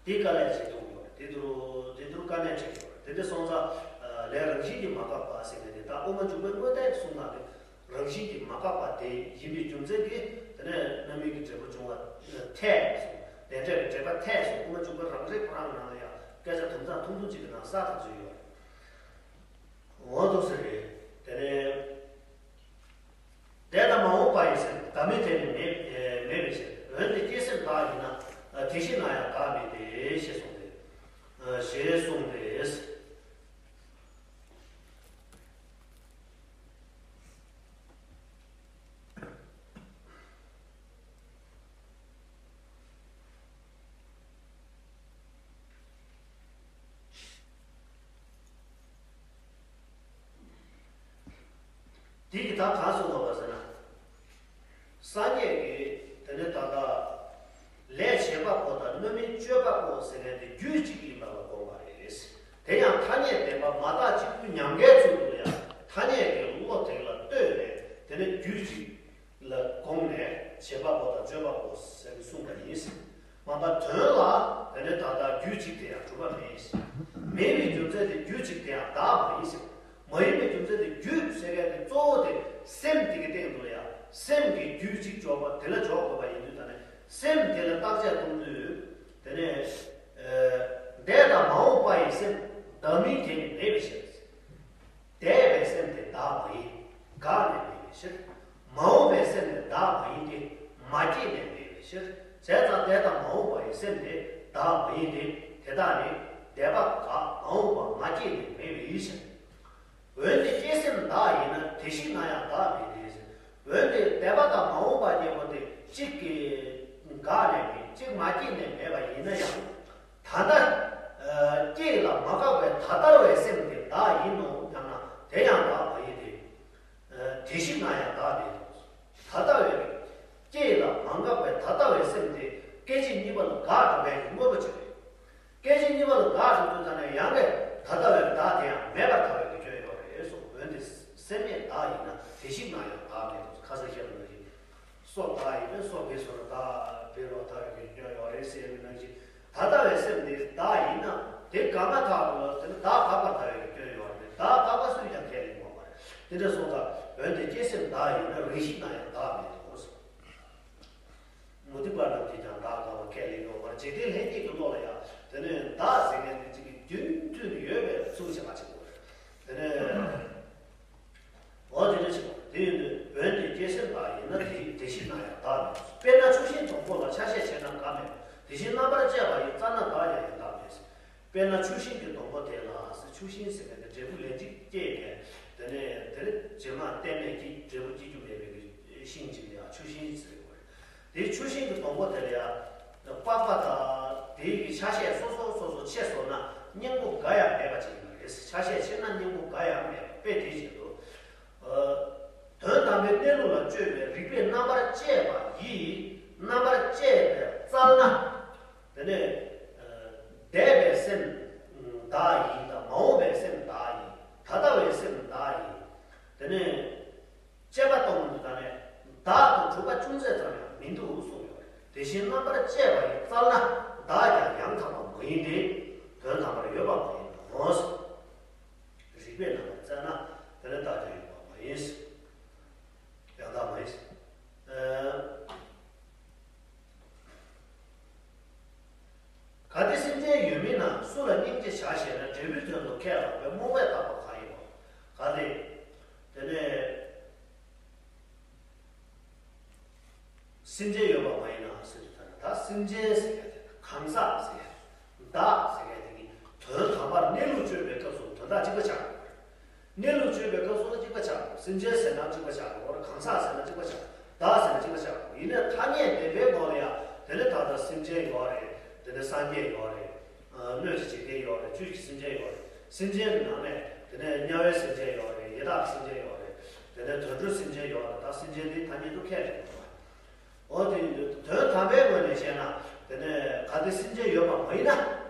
དེ་དཀའ་ལས་ཆེ་ཐུག་ཡོད་རེད། དེ་དུར་དེ་དུར་དཀའ་གནད་ཆེ་ཡོད་རེད། དེ་འདྲ་སོང་ཙང་ཨ་ ལས་རང་བཞིན་གྱིས་མ་འགགས་པ་ཟེར་མཁན་དེ་ད་དབུ་མ་འཇུག་པའི་དངོས་བསྟན་གསུངས་ན་དེ་རང་བཞིན་གྱིས་མ་འགགས་པ་དེ་ཡིན་པའི་རྒྱུ་མཚན་གྱིས་དེ་ནས་རྣམ་སྨིན་གྱི་འབྲས་བུ་འབྱུང་བ་འཐད་ཟེར། ལས་འབྲས་ཀྱི་འབྲེལ་པ་འཐད་ཟེར། དབུ་མ་འཇུག་པ་རང་རིག་ཁོ་རང་གི་ནང་ལ་ཡང་སྐད་ཆ་དུམ་ཚང་ཐུང་ཐུང་ཅིག་གི་ནང་གསལ་དུ་བརྗོད་ཡོད་རེད། འོ་འདུག་ཟེར་རེད། དེ་ནས། འདས་དང་མ་འོངས་པ་ཡི་སེམས་བདག་མེད་དེ་ནི་མེད་མེད་པའི་ཕྱིར། འོན་ཏེ་སྐྱེས་སེམས་བདག་ཡིན་ན། དེ་ཤེས་ན་ཡང་བདག་མེད་དེ་ཞེས་གསུངས་ཏེ། ཞེས་གསུངས་ཏེ། དེ་གི་ད་ག་སོང་བ་ཟེར་ན། སངས་རྒྱས་ཀྱིས་དེ་ནི་ད་ལྟ་ལས་བྱེད་པ་པོ་དང་རྣམ་སྨིན་སྤྱོད་པ་པོ་ཟེར་མཁན་དེ་རྒྱུད་གཅིག་ཡིན་པ་ལ་དགོངས་པ་རེད། དེ་ཡང་ཐ་སྙད་བདེན་པ་མ་དག་གཅིག་པུ་ཉམས་དགའི་ཚུལ་དུ་ཡང་ཐ་སྙད་ཀྱི་བློ་དེ་ལ་ལྟོས་ནས་དེ་ནི་རྒྱུད་གཅིག་ལ་དགོངས་ནས་བྱེད་པ་པོ་དང་སྤྱོད་པ་པོ་ཟེར་ནས་གསུངས་པ་ཡིན། མ་པ་དོན་ལ་དེ་ནས་ད་ལྟ་རྒྱུད་གཅིག་དེ་ཡང་གྲུབ་པ་མེད། མེད་པའི་རྒྱུ་མཚན་དེ་རྒྱུད་གཅིག་དེ་ཡང་བདག་མ་ཡིན་ཟེར། མ་ཡིན་པའི་རྒྱུ་མཚན་དེ་རྒྱུད་ཟེར་མཁན་དེ་གཙོ་བོ་དེ་སེམས་དེ་གི་སྟེང་དུ་ལ་ཡང་སེམས་ཀྱི་རྒྱུད་གཅིག་འཇོག་པ་དེ་ལ་འཇོག་དགོས་པ་ཡིན་དུས་ད་ནས་སེམས་དེ་ལ་བརྟག་དཔྱད་གཏོང་དུས་དེ་ནས་འདས་དང་མ་འོངས་པ་ཡི་སེམས་བདག་མིན་དེ་ནི་མེད་པའི་ཕྱིར། འདས་པའི་སེམས་དེ་བདག་མ་ཡིན། འགགས་ནས་མེད་པའི་ཕྱིར། མ་འོངས་པའི་སེམས་དེ་བདག་མ་ཡིན་ཏེ། མ་སྐྱེས་ནས་མེད་པའི་ཕྱིར། བྱས་ཙང་འདས་དང་མ་འོངས་པ་ཡི་སེམས་དེ་བདག་མ་ཡིན་ཏེ། དེ་དག་ནི་འདས་པ་འགགས། མ་འོངས་པ་མ་སྐྱེས་ནས་མེད་པའི་ཕྱིར། འོན་ཏེ་སྐྱེས་སེམས་བདག་ཡིན་ན། དེ་ཞིག་ན་ཡང་བདག་མེད་དེ། འོན་ཏེ་འདས་པ་དང་མ་འོངས་པ་གཉིས་པོ་དེ་གཅིག་གིས་འགགས་ནས་མེད། གཅིག་མ་སྐྱེས་ནས་མེད་པ་ཡིན་ན་ཡང་། ད་ལྟ་སྐྱེས་ལ་མ་འགགས་པའི་ད་ལྟ་བའི་སེམས་དེ་བདག་ཡིན་ནོ་སྙམ་ན་དེ་ཡང་བདག་མ་ཡིན་ཏེ། དེ་ཞིག་ན་ཡང་བདག་མེད་དོ། ད་ལྟ་བའི་སྐྱེས་ལ་མ་འགགས་པའི་ད་ལྟ་བའི་སེམས་དེ་སྐད་ཅིག་གཉིས་པ་ལ་འགག་འགྲོ་བའི་དངོས་པོ་ཅིག་རེད། སྐད་ཅིག་གཉིས་པ་ལ་འགག་འགྲོ་དུས་ད་ནས་ཡང་གི་ད་ལྟ་བའི་བདག་དེ་ཡང་མེད་པར་ཐལ་བའི་སྐྱོན་ཡོད་རེད་གསུངས། འོན་ཏེ་སེམས་མེད་བདག་ཡིན་ན། དེ་ཞིག་ན་ཡང་བདག་མེད་དོ། ཁ་སང་བཤད་པ་ནང་བཞིན། སོ་བདག་ཡིན་ན་སོ་བེད་སོང་ན་བདག་བེད་རོགས་ཐལ་བའི་སྐྱོན་ཡོད་རེད་ཟེར་བའི་ནང་བཞིན། ད་ལྟ་བའི་སེམས་འདི་བདག་ཡིན་ན་དེ་འགག་མ་ཐག་ཏུ་དེ་ནི་བདག་འགག་པར་ཐལ་བའི་སྐྱོན་ཡོད་རེད། བདག་འགག་པ་སུས་ཀྱང་ཁས་ལེན་དགོས་པ་རེད། དེ་འདྲ་སོང་ཙང་འོན་ཏེ་སྐྱེས་སེམས་བདག་ཡིན་ན། རེ་ཞིག་ན་ཡང་བདག་མེད་དོ། མུ་སྟེགས་པ་རྣམས་ཀྱིས་ཀྱང་བདག་འགག་པ་ཁས་ལེན་དགོས་པ་རེད། འཇིག་རྟེན་ལྷན་སྐྱེས་ཀྱི་བློ་ལ་ཡང་དེ་ནི་བདག་ཟེར་མཁན་དེ་གཅིག་གི་རྒྱུན་མཐུད་ནས་ཡོད་པའི་ཚུལ་བྱེད་པ་ཅིག་དགོས་རེད། དེ་ནི། འོ་དེ་འདྲ་ཞིག་དེ་ཡིན་དུས་འོན་ཏེ་སྐྱེས་སེམས་བདག་ཡིན་ན། དེ་དེ་ཞིག་ན་ཡང་བདག་མེད། དཔེར་ན་ཆུ་ཤིང་སྡོང་པོ་ལ། ཆ་ཤས་ཆེ་ན་འགའ་མེད། དེ་བཞིན་རྣམ་པར་དཔྱད་པ་ཡི། རྩ་ན་བདག་ཀྱང་ཡང་དག་མེད། དཔེར་ན་ཆུ་ཤིང་གི་སྡོང་པོ་དེ་ལ་ཟེར། ཆུ་ཤིང་ཟེར་མཁན་དེ་འབྲས་བུ་ལན་གཅིག་སྐྱེས་མཁན། དེ་ནས་དེ་རྗེས་མ་གཏན་མེད་ཀྱི་འབྲས་བུ་སྐྱེ་རྒྱུ་མེད་པའི་ཤིང་ཅིག་ལ་ཡང་ཆུ་ཤིང་ཟེར་བ་རེད། དེའི་ཆུ་ཤིང་གི་སྡོང་པོ་དེ་ལ་ཡང་པགས་པ་དང་དེའི་གི་ཆ་ཤས་སོ་སོ་སོ་སོ་ཕྱེ་སོང་ན་སྙིང་པོ་འགའ་ཡང་མེད་པ་ཅིག་ཡིན་པ་རེད། ཆ་ཤས་ཕྱེ་ན་སྙིང་པོ་འགའ་ཡང་མེད་པ་དཔེ་དེ་བཞིན་དུ། ཨ། དོན་དམ་པའི་གནས་ལུགས་ལ་དཔྱོད་པའི་རིགས་པས་རྣམ་པར་དཔྱད་པ་ཡིས་རྣམ་པར་དཔྱད་པའི་རྩལ་ན། དེ་ནས་ཨ། འདས་པའི་སེམས་བདག་ཡིན་དང་མ་འོངས་པའི་སེམས་བདག་ཡིན། ད་ལྟ་བའི་སེམས་བདག་ཡིན། དེ་ནས་དཔྱད་པ་གཏོང་དུས་ད་ནས་བདག་ཏུ་གྲུབ་པ་ཅུང་ཟད་ཙམ་ཡང་མི་འདུག་གསུངས་ཡོད་རེད། དེ་བཞིན་རྣམ་པར་དཔྱད་པ་ཡི་རྩལ་ན་བདག་ཀྱང་ཡང་དག་པ་མ་ཡིན་ཏེ། དོན་དམ་པར་ཡོད་པ་མ་ཡིན་ནོ། རིགས་པས་རྣམ་པར་དཔྱད་ན་དེ་ནི་བདག་ཀྱང་ཡོད་པ་མ་ཡིན། ཡང་དག་མ་ཡིན། ཨ། གལ་ཏེ་སེམས་ཅན་ཡོད་མིན་ན། སུ་ལ་སྙིང་རྗེ་བྱ་ཞེ་ན། འབྲས་བུའི་དོན་དུ་ཁས་བླངས་པས། རྨོངས་པས་བཏགས་པ་གང་ཡིན་པ། གལ་ཏེ། དེ་ནས། སེམས་ཅན་ཡོད་པ་མ་ཡིན་ན་ཟེར་དུས་ད་ནི་ད་སེམས་ཅན་ཟེར་མཁན་དེ་གང་ཟག་ཟེར་མཁན། བདག་ཟེར་མཁན་དེ་གི་དོན་དམ་པར་གནས་ལུགས་དཔྱོད་པའི་སྐབས་སུ་དོན་དག་གཅིག་པ་ཆགས་དགོས། གནས་ལུགས་དཔྱོད་པའི་སྐབས་སུ་ལ་གཅིག་པ་ཆགས་དགོས། སེམས་ཅན་ཟེར་ན་གཅིག་པ་ཆགས་དགོས། གང་ཟག་ཟེར་ན་གཅིག་པ་ཆགས། བདག་ཟེར་ན་གཅིག་པ་ཆགས་དགོས། ཡིན་ནའི་ཐ་སྙད་བདེན་པའི་ངོ་ལ་ཡང་དེ་ནི་ད་ལྟ་སེམས་ཅན་ཡོད་རེད། དེ་ནི་སངས་རྒྱས་ཡོད་རེད། སྣོད་ཀྱི་འཇིག་རྟེན་ཡོད་རེད། བཅུད་ཀྱི་སེམས་ཅན་ཡོད་རེད། སེམས་ཅན་གྱི་ནང་ནས་དེ་ནས་དམྱལ་བའི་སེམས་ཅན་ཡོད་རེད། ཡི་དྭགས་སེམས་ཅན་ཡོད་རེད། དེ་ནས་དུད་འགྲོའི་སེམས་ཅན་ཡོད་རེད། ད་སེམས་ཅན་དེ་ཐ་སྙད་དུ་ཁས་ལེན་དགོས་པ། འོ་དེ་ཡིན་དུས་དོན་དམ་པའི་ངོས་ནས་བཤད་ན་དེ་ནས་གལ་ཏེ་སེམས་ཅན་ཡོད་པ་མ་ཡིན་ན།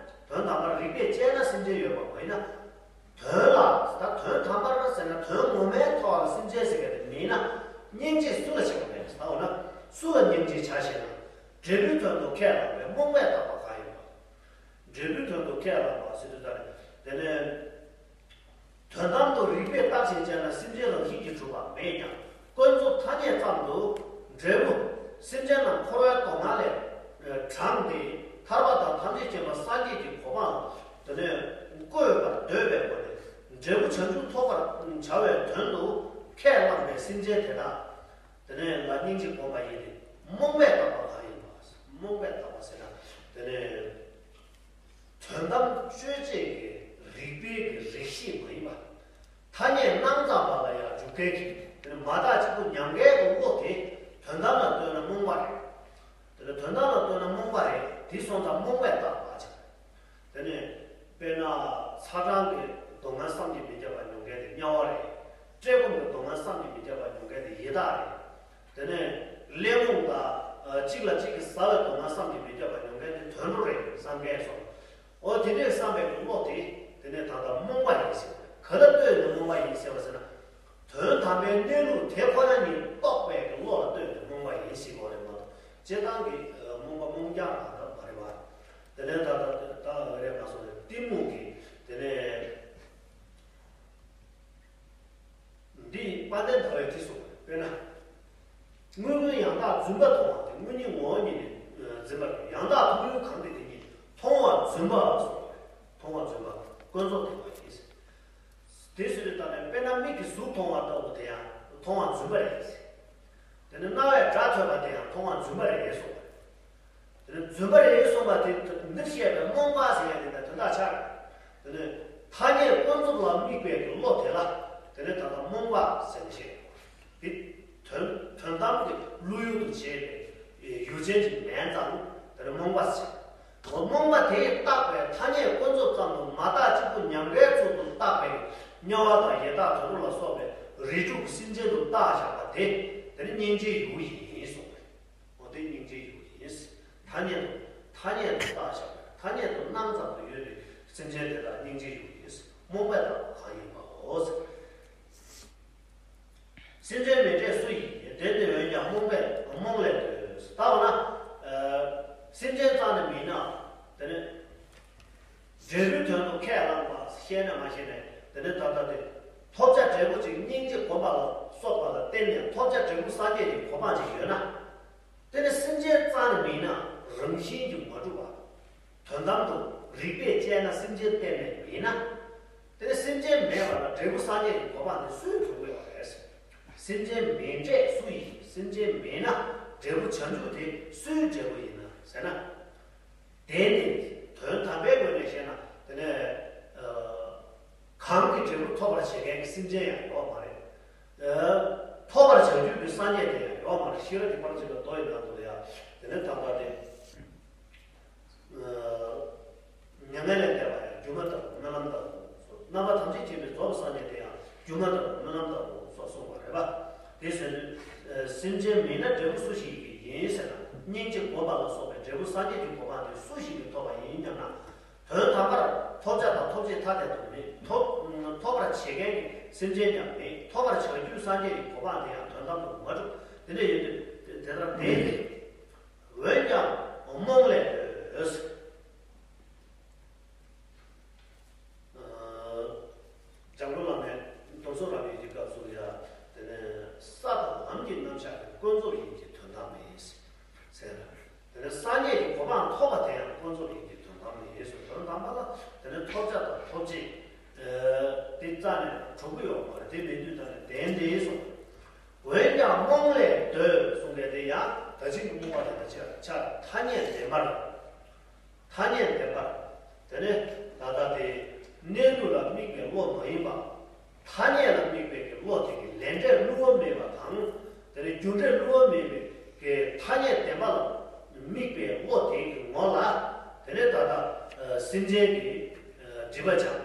དོན་དམ་པར་རིགས་པས་དཔྱད་ན་སེམས་ཅན་ཡོད་པ་མ་ཡིན་ན། དོན་ལ་ད་དོན་དམ་པར་ཟེར་ན་དོན་ངོ་མའི་ཐོག་ལ་སེམས་ཅན་ཟེར་མཁན་དེ་མིན་ན། སྙིང་རྗེ་སུ་ལ་བྱེད་པ་མེད་ཟེར་བ་ན། སུ་ལ་སྙིང་རྗེ་བྱ་ཞེ་ན། འབྲས་བུའི་དོན་དུ་ཁས་བླངས་པས། རྨོངས་པས་བཏགས་པ་གང་ཡིན་པ། འབྲས་བུའི་དོན་དུ་ཁས་བླངས་པ་ཟེར་དུས་ད་ནི་དེ་ནས། དོན་དམ་དུ་རིགས་པས་བརྟགས་ཤིང་དཔྱད་ན་སེམས་ཅན་རང་བཞིན་གྱིས་གྲུབ་པ་མེད་ཀྱང་། ཀུན་རྫོབ་ཐ་སྙད་ཙམ་དུ་འབྲས་བུ་སེམས་ཅན་རྣམས་འཁོར་བའི་སྡུག་བསྔལ་ལས་དྲངས་ཏེ་ཐར་པ་དང་ཐམས་ཅད་མཁྱེན་པ་སངས་རྒྱས་ཀྱི་གོ་འཕང་དེ་ནས་བཀོད་པར་འདོད་པའི་སྒོ་ནས་འབྲས་བུ་བྱང་ཆུབ་ཐོབ་པར་བྱ་བའི་དོན་དུ་ཁས་བླངས་པའི་སེམས་ཅན་དེ་དག་དེ་ནས་ལ་སྙིང་རྗེ་སྒོམ་པ་ཡིན་ཏེ། རྨོངས་པས་བརྟགས་པ་གང་ཡིན་པ། རྨོངས་པས་བརྟགས་པ་ཟེར་ན་དེ་ནས། དོན་དམ་དཔྱོད་བྱེད་ཀྱི་རིགས་པའི་གི་རིགས་ཤེས་མ་ཡིན་པ། ཐ་སྙད་སྣང་ཙམ་པ་ལ་ཡང་འཇུག་མཁན་གྱི་དེ་ནི་མ་བརྟགས་གཅིག་པུ་ཉམས་དགའི་གི་བློ་དེ་དོན་དམ་ལ་ལྟོས་ན་རྨོངས་པ་རེད། དེ་ནི་དོན་དམ་ལ་ལྟོས་ན་རྨོངས་པ་རེད། དེ་སོང་ཙང་རྨོངས་པས་བརྟགས་པ་ཅིག་དེ་ནི་དཔེར་ན་ཚ་གྲང་གི་སྡུག་བསྔལ་བསམ་གྱིས་མི་ཁྱབ་པ་མྱོང་མཁན་དེ་དམྱལ་བ་རེད། བཀྲེས་སྐོམ་གྱི་སྡུག་བསྔལ་བསམ་གྱིས་མི་ཁྱབ་པ་མྱོང་མཁན་དེ་ཡི་དྭགས་རེད། དེ་ནས་གླེན་རྨོངས་དང་གཅིག་ལ་གཅིག་གིས་ཟ་བའི་སྡུག་བསྔལ་བསམ་གྱིས་མི་ཁྱབ་པ་མྱོང་མཁན་དེ་དུད་འགྲོ་རེད་བསམ་མཁན་སོང་། འོ་དེ་འདྲས་བསམ་པའི་བློ་དེ་དེ་ནས་ད་ལྟ་རྨོངས་པ་ཡིན་ཟེར། ག་ལ་ལྟོས་ནས་རྨོངས་པ་ཡིན་ཟེར་བ་ཟེར་ན། དོན་དམ་པའི་གནས་ལུགས་དེ་ཁོ་ན་ཉིད་རྟོགས་པའི་བློ་ལ་ལྟོས་ནས་རྨོངས་པ་ཡིན་ཟེར་བ་རེད་མ་གཏོགས་སྤྱིར་བཏང་གི་རྨོངས་པ་རྨོངས་རྒྱག་ལ་ད་མ་རེད་བ། དེ་ནས་ད་ལྟ་ད་རེད་མ་སོང་ནས་གཏི་མུག་གི་དེ་ནས། འདི་དཔལ་ལྡན་ཟླ་བས་དེ་གསུངས་པ་དཔེར་ན། དངོས་ཀུན་ཡང་དག་རྫུན་པ་མཐོང་བ་དེ་དངོས་ཉིད་ངོ་བོ་ཉིད་ནས་འཛིན་པ་ཡང་དག་མཐོང་ཡུལ་གང་དེ་དེ་ཉིད་མཐོང་བ་རྫུན་པ་ལ་སོགས་པ་རེད། མཐོང་བ་རྫུན་པ་ཀུན་རྫོབ་བདེན་པ་ཡིན། དེ་སུ་རེད་ལྟ་ན་དཔེར་ན་མིག་གིས་གཟུགས་མཐོང་བ་ལྟ་བུ་དེ་ཡང་མཐོང་བ་རྫུན་པ་རེད། དེ་ནི་རྣ་བས་སྒྲ་ཐོས་པ་དེ་ཡང་མཐོང་བ་རྫུན་པ་རེད་གསུངས་པ་རེད། དེ་ནི་རྫུན་པ་རེད་གསུངས་པ་དེ་འདིར་བཤད་པའི་རྨོངས་པ་ཟེར་ཡ་དེ་དང་དོན་དག་ཆགས། དེ་ནི་ཐ་སྙད་ཀུན་རྫོབ་ལ་དམིགས་པའི་བློ་དེ་ལ་དེ་ནི་ད་ལྟ་རྨོངས་པ་ཟེར་ནས་བཤད། དེ་དོན་དོན་དམ་གྱི་བློ་ཡུལ་དུ་བྱས་པའི་ཡུལ་ཅན་གྱི་མིང་ཙམ་དེ་ནི་རྨོངས་པ་ཟེར། རྨོངས་པ་དེས་བཏགས་པའི་ཐ་སྙད་ཀུན་རྫོབ་ཙམ་དུ་མ་བརྟགས་གཅིག་པུ་ཉམས་དགའི་ཚུལ་དུ་བཏགས་པའི་དམྱལ་བ་དང་ཡི་དྭགས་དུད་འགྲོ་ལ་སོགས་པའི་རིགས་དྲུག་གི་སེམས་ཅན་དུ་བཏགས་བཞག་པ་དེ་དེ་ནི་སྙིང་རྗེའི་ཡུལ་ཡིན་གསུངས། འོ་དེ་སྙིང་རྗེའི་ཡུལ་ཡིན། ཐ་སྙད་དུ་ཐ་སྙད་དུ་བཏགས་བཞག་པ་ཐ་སྙད་དུ་སྣང་ཙམ་དུ་ཡོད་པའི་སེམས་ཅན་དེ་དག་སྙིང་རྗེའི་ཡུལ་ཡིན། རྨོངས་པས་བཏགས་པ་གང་ཡིན་པའོ། སེམས་ཅན་མིང་འབྲས་སུ་ཡིས་བདེན་ཏེ། འོན་ཀྱང་རྨོངས་པས་རྨོངས་ལས་འདོད། ད་འོ་ན། སེམས་ཅན་རྩ་ནས་མིན་ན། དེ་ནི། འབྲས་བུའི་དོན་དུ་ཁས་བླངས་པ་ཤེས་ན་མ་ཤེས་ནས་དེ་ནི་ད་ལྟ་དེ། ཐོབ་བྱ་འབྲས་བུ་ཅིག་སྙིང་རྗེ་སྒོམ་པ་ལ་སོགས་པ་ལ་བརྟེན་ནས་ཐོབ་བྱ་འབྲས་བུ་སངས་རྒྱས་ཀྱི་གོ་འཕང་ཅིག་ཡོད་ན། དེ་ནི་སེམས་ཅན་རྩ་ནས་མིན་ན་རང་བཞིན་གྱིས་མ་གྲུབ་པ། དོན་དམ་དུ་རིགས་པས་དཔྱད་ན་སེམས་ཅན་གཏན་ནས་མིན་ན། དེ་ནི་སེམས་ཅན་མེད་པ་ལ་འབྲས་བུ་སངས་རྒྱས་ཀྱི་གོ་འཕང་དེ་སུས་འགྲུབ་ཀྱི་ཡོད་རེད། སེམས་ཅན་མིན་འབྲས་སུ་ཡིས། སེམས་ཅན་མིན་ན་འབྲས་བུ་བྱང་ཆུབ་དེ་སུའི་འབྲས་བུ་ཡིན་ན་ཟེར་ན། དེ་ནི་དོན་དམ་པའི་ངོས་ནས་བཤད་ན་དེ་ནི་གང་གི་འབྲས་བུ་ཐོབ་པར་བྱེད་མཁན་གྱི་སེམས་ཅན་ཡང་ཡོད་མ་རེད། ཐོབ་པར་བྱ་རྒྱུ་གི་སངས་རྒྱས་དེ་ཡང་ཡོད་མ་རེད། ཤེས་རབ་ཀྱི་ཕར་ཕྱིན་པའི་མདོ་ཡི་ནང་དུ་ཡང་དེ་ནི་ད་ལྟ་དེ། མྱ་ངན་ལས་འདས་པ་ཡང་སྒྱུ་མ་ལྟ་བུ་སྨོན་ལམ་ལྟ་བུ་སོགས། རྣམ་པ་ཐམས་ཅད་མཁྱེན་པའི་རྫོགས་པའི་སངས་རྒྱས་དེ་ཡང་སྒྱུ་མ་ལྟ་བུ་སྨོན་ལམ་ལྟ་བུ་སོགས་གསུངས་པ་རེད་པ། དེ་ཟེར་དུས། སེམས་ཅན་མིན་ན་འབྲས་བུ་སུ་ཞིག་གིས་ཡིན་ཟེར་ན། སྙིང་རྗེ་སྒོམ་པ་ལ་སོགས་པའི་འབྲས་བུ་སངས་རྒྱས་ཀྱི་གོ་འཕང་དེ་སུ་ཞིག་གིས་ཐོབ་པ་ཡིན་སྙམ་ན། དོན་དམ་པར་ཐོབ་བྱ་དང་ཐོབ་བྱེད་ཐ་དད་དུ་མེད། ཐོབ་ཐོབ་པར་བྱེད་མཁན་གྱི་སེམས་ཅན་ཀྱང་མེད། ཐོབ་པར་བྱ་རྒྱུའི་སངས་རྒྱས་ཀྱི་གོ་འཕང་དེ་ཡང་དོན་དམ་དུ་མ་གྲུབ། དེ་འདྲ་ཡོད་དུས་དེ་ལྟར་བདེན་ཏེ། འོན་ཀྱང་རྨོངས་ལས་འདོད། འཇམ་མགོན་བླ་མས་སྡོམ་གསུམ་རབ་དབྱེ་གི་སྐབས་སུ་ཡང་དེ་ནས་ས་དང་ལམ་གྱི་རྣམ་གཞག་གི་ཀུན་རྫོབ་ཡིན་གྱི་དོན་དམ་མེད་ཟེར། དེ་ནས་སངས་རྒྱས་ཀྱི་གོ་འཕང་ཐོབ་པ་དེ་ཡང་ཀུན་རྫོབ་ཡིན་གྱི་དོན་དམ་མེད་ཟེར། དོན་དམ་པ་ལ་དེ་ནས་ཐོབ་བྱ་དང་ཐོབ་བྱེད་དེ་རྩ་ནས་གྲུབ་ཀྱི་ཡོད་མ་རེད། དེ་མེད་དུས་ད་ནི་བདེན་ཏེ་གསུངས། འོན་ཀྱང་རྨོངས་ལས་འདོད་གསུངས་པས་དེ་ཡང་ད་ཅིག་གི་རྨོངས་པ་དེ་དང་ཆ་ཆ་ཐ་སྙད་བདེན་པར། ཐ་སྙད་བདེན་པར། དེ་ནི་ད་ལྟ་དེ་གནས་ལུགས་ལ་དམིགས་པའི་བློ་མ་ཡིན་པ། ཐ་སྙད་ལ་དམིགས་པའི་གི་བློ་དེ་གི་ལས་འབྲས་བསླུ་བ་མེད་པ་དང་། དེ་ནི་རྒྱུ་འབྲས་བསླུ་བ་མེད་པའི་གི་ཐ་སྙད་བདེན་པ་ལ་དམིགས་པའི་བློ་དེ་གི་ངོ་ལ། དེ་ནི་ད་ལྟ་སེམས་ཅན་གྱི་སྒྲིབ་པ་སྦྱང་།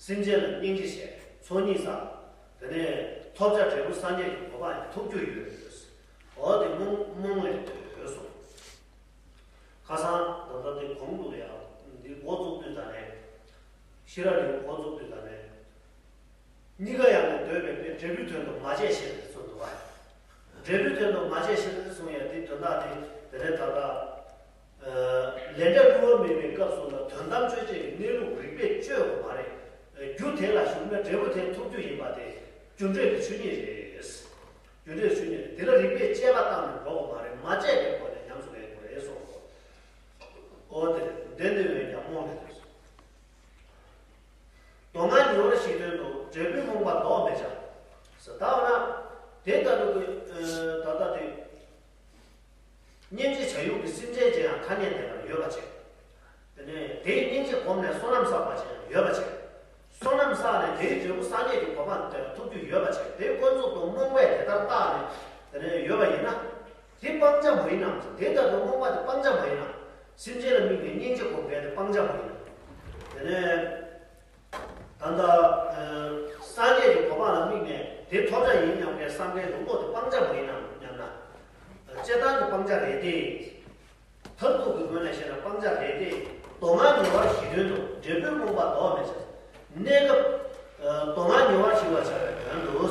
སེམས་ཅན་ལ་སྙིང་རྗེ་བྱས། ཚོགས་གཉིས་བསགས། དེ་ནས་ཐོབ་བྱ་འབྲས་བུ་སངས་རྒྱས་ཀྱི་གོ་འཕང་ཡང་ཐོབ་རྒྱུ་ཡོད། འོ་དེ་རྨོངས་རྨོངས་ལས་འདོད་གསུངས། ཁ་སང་ད་ལྟ་དེ་གོང་དུ་ཡང་འདི་འགོ་བཙུགས་དུས་ད་ནས། ཤེས་རབ་ལེའུ་འགོ་བཙུགས་དུས་ད་ནས། གཉིས་ཀ་ཡང་ནི་འདོད་པའི་དཔེ་འབྲས་བུའི་དོན་དུ་མ་བྱས་ཞེས་གསུངས་འདུག་བ། འབྲས་བུའི་དོན་དུ་མ་བྱས་ཞེས་གསུངས་ཡ་དེ་དོན་དག་དེ་དེ་ནས་ད་ལྟ། ལས་འབྲས་བསླུ་བ་མེད་པའི་སྐབས་སུ་ལ་དོན་དམ་དཔྱོད་བྱེད་ཀྱི་གནས་ལུགས་རིགས་པས་དཔྱོད་དགོས་པ་རེད། རྒྱུ་དེ་ལ་ཞུགས་ འབྲས་བུ་དེ་ཐོབ་རྒྱུ་ཡིན་པ་དེ་རྒྱུ་འབྲས་ཀྱི་ཆོས་ཉིད་རེད། རྒྱུ་འབྲས་ཆོས་ཉིད་རེད། དེ་ལ་རིགས་པས་དཔྱད་པ་བཏང་ནས་འགྲོ་དགོས་མ་རེད། མ་དཔྱད་པའི་སྒོ་ནས་ཉམས་སུ་ལེན་དགོས་རེད་གསུངས་སོ། འོ་དེ་རེད། འདི་ནི་འོན་ཀྱང་རྨོངས་པའི་དོན་སོ། དོན་ལྔ་ཉེ་བར་ཞི་དོན་དུ། འབྲས་བུའི་རྨོངས་པ་ལྡོག་མི་བྱ། ཟེར་ད་འོ་ན། དེ་ལྟ་བུ་གི་ད་ལྟ་དེ། སྙིང་རྗེ་བྱ་ཡུལ་གྱི་སེམས་ཅན་ཅན་ཡང་ཐ་སྙད་བདེན་པར་ཡོད་པ་བྱས། དེ་ནས་དེའི་སྙིང་རྗེ་བསྒོམས་ནས་བསོད་ནམས་བསགས་པ་ཅན་ཡང་ཡོད་པ་བྱས། བསོད་ནམས་བསགས་ནས་དེའི་འབྲས་བུ་སངས་རྒྱས་ཀྱི་གོ་འཕང་དེ་ཐོབ་རྒྱུ་ཡོད་པ་བྱས། དེ་ཀུན་རྫོབ་ཏུ་རྨོངས་པས་དེ་ལྟར་བརྟགས་ནས་དེ་ནས་ཡོད་པ་ཡིན་ན། དེ་སྤང་བྱ་མ་ཡིན་ནམ། དེ་ལྟར་དུ་རྨོངས་པ་དེ་སྤང་བྱ་མ་ཡིན་ནམ། སེམས་ཅན་ལ་དམིགས་ནས་སྙིང་རྗེ་སྒོམ་མཁན་དེ་སྤང་བྱ་མ་ཡིན་ནམ། དེ་ནས། ད་ལྟ། སངས་རྒྱས་ཀྱི་གོ་འཕང་ལ་དམིགས་ནས་དེ་ཐོབ་བྱ་ཡིན་སྙམ་པའི་བསམ་པའི་ལུགས་ལྡོག་དེ་སྤང་བྱ་མ་ཡིན་ནམ་སྙམ་ན། སྤྱིར་བཏང་གི་སྤང་བྱ་རེད་དེ། མཐར་ཐུག་གི་ངོས་ནས་བཤད་ན་སྤང་བྱ་རེད་དེ། དོན་ལྔ་ཉེ་བར་ཞི་དོན་དུ། འབྲས་བུའི་རྨོངས་པ་ལྡོག་མི་བྱ། གནས་སྐབས། དོན་ལྔ་ཉེ་བར་ཞི་བར་བྱ་བའི་དོན་དུ།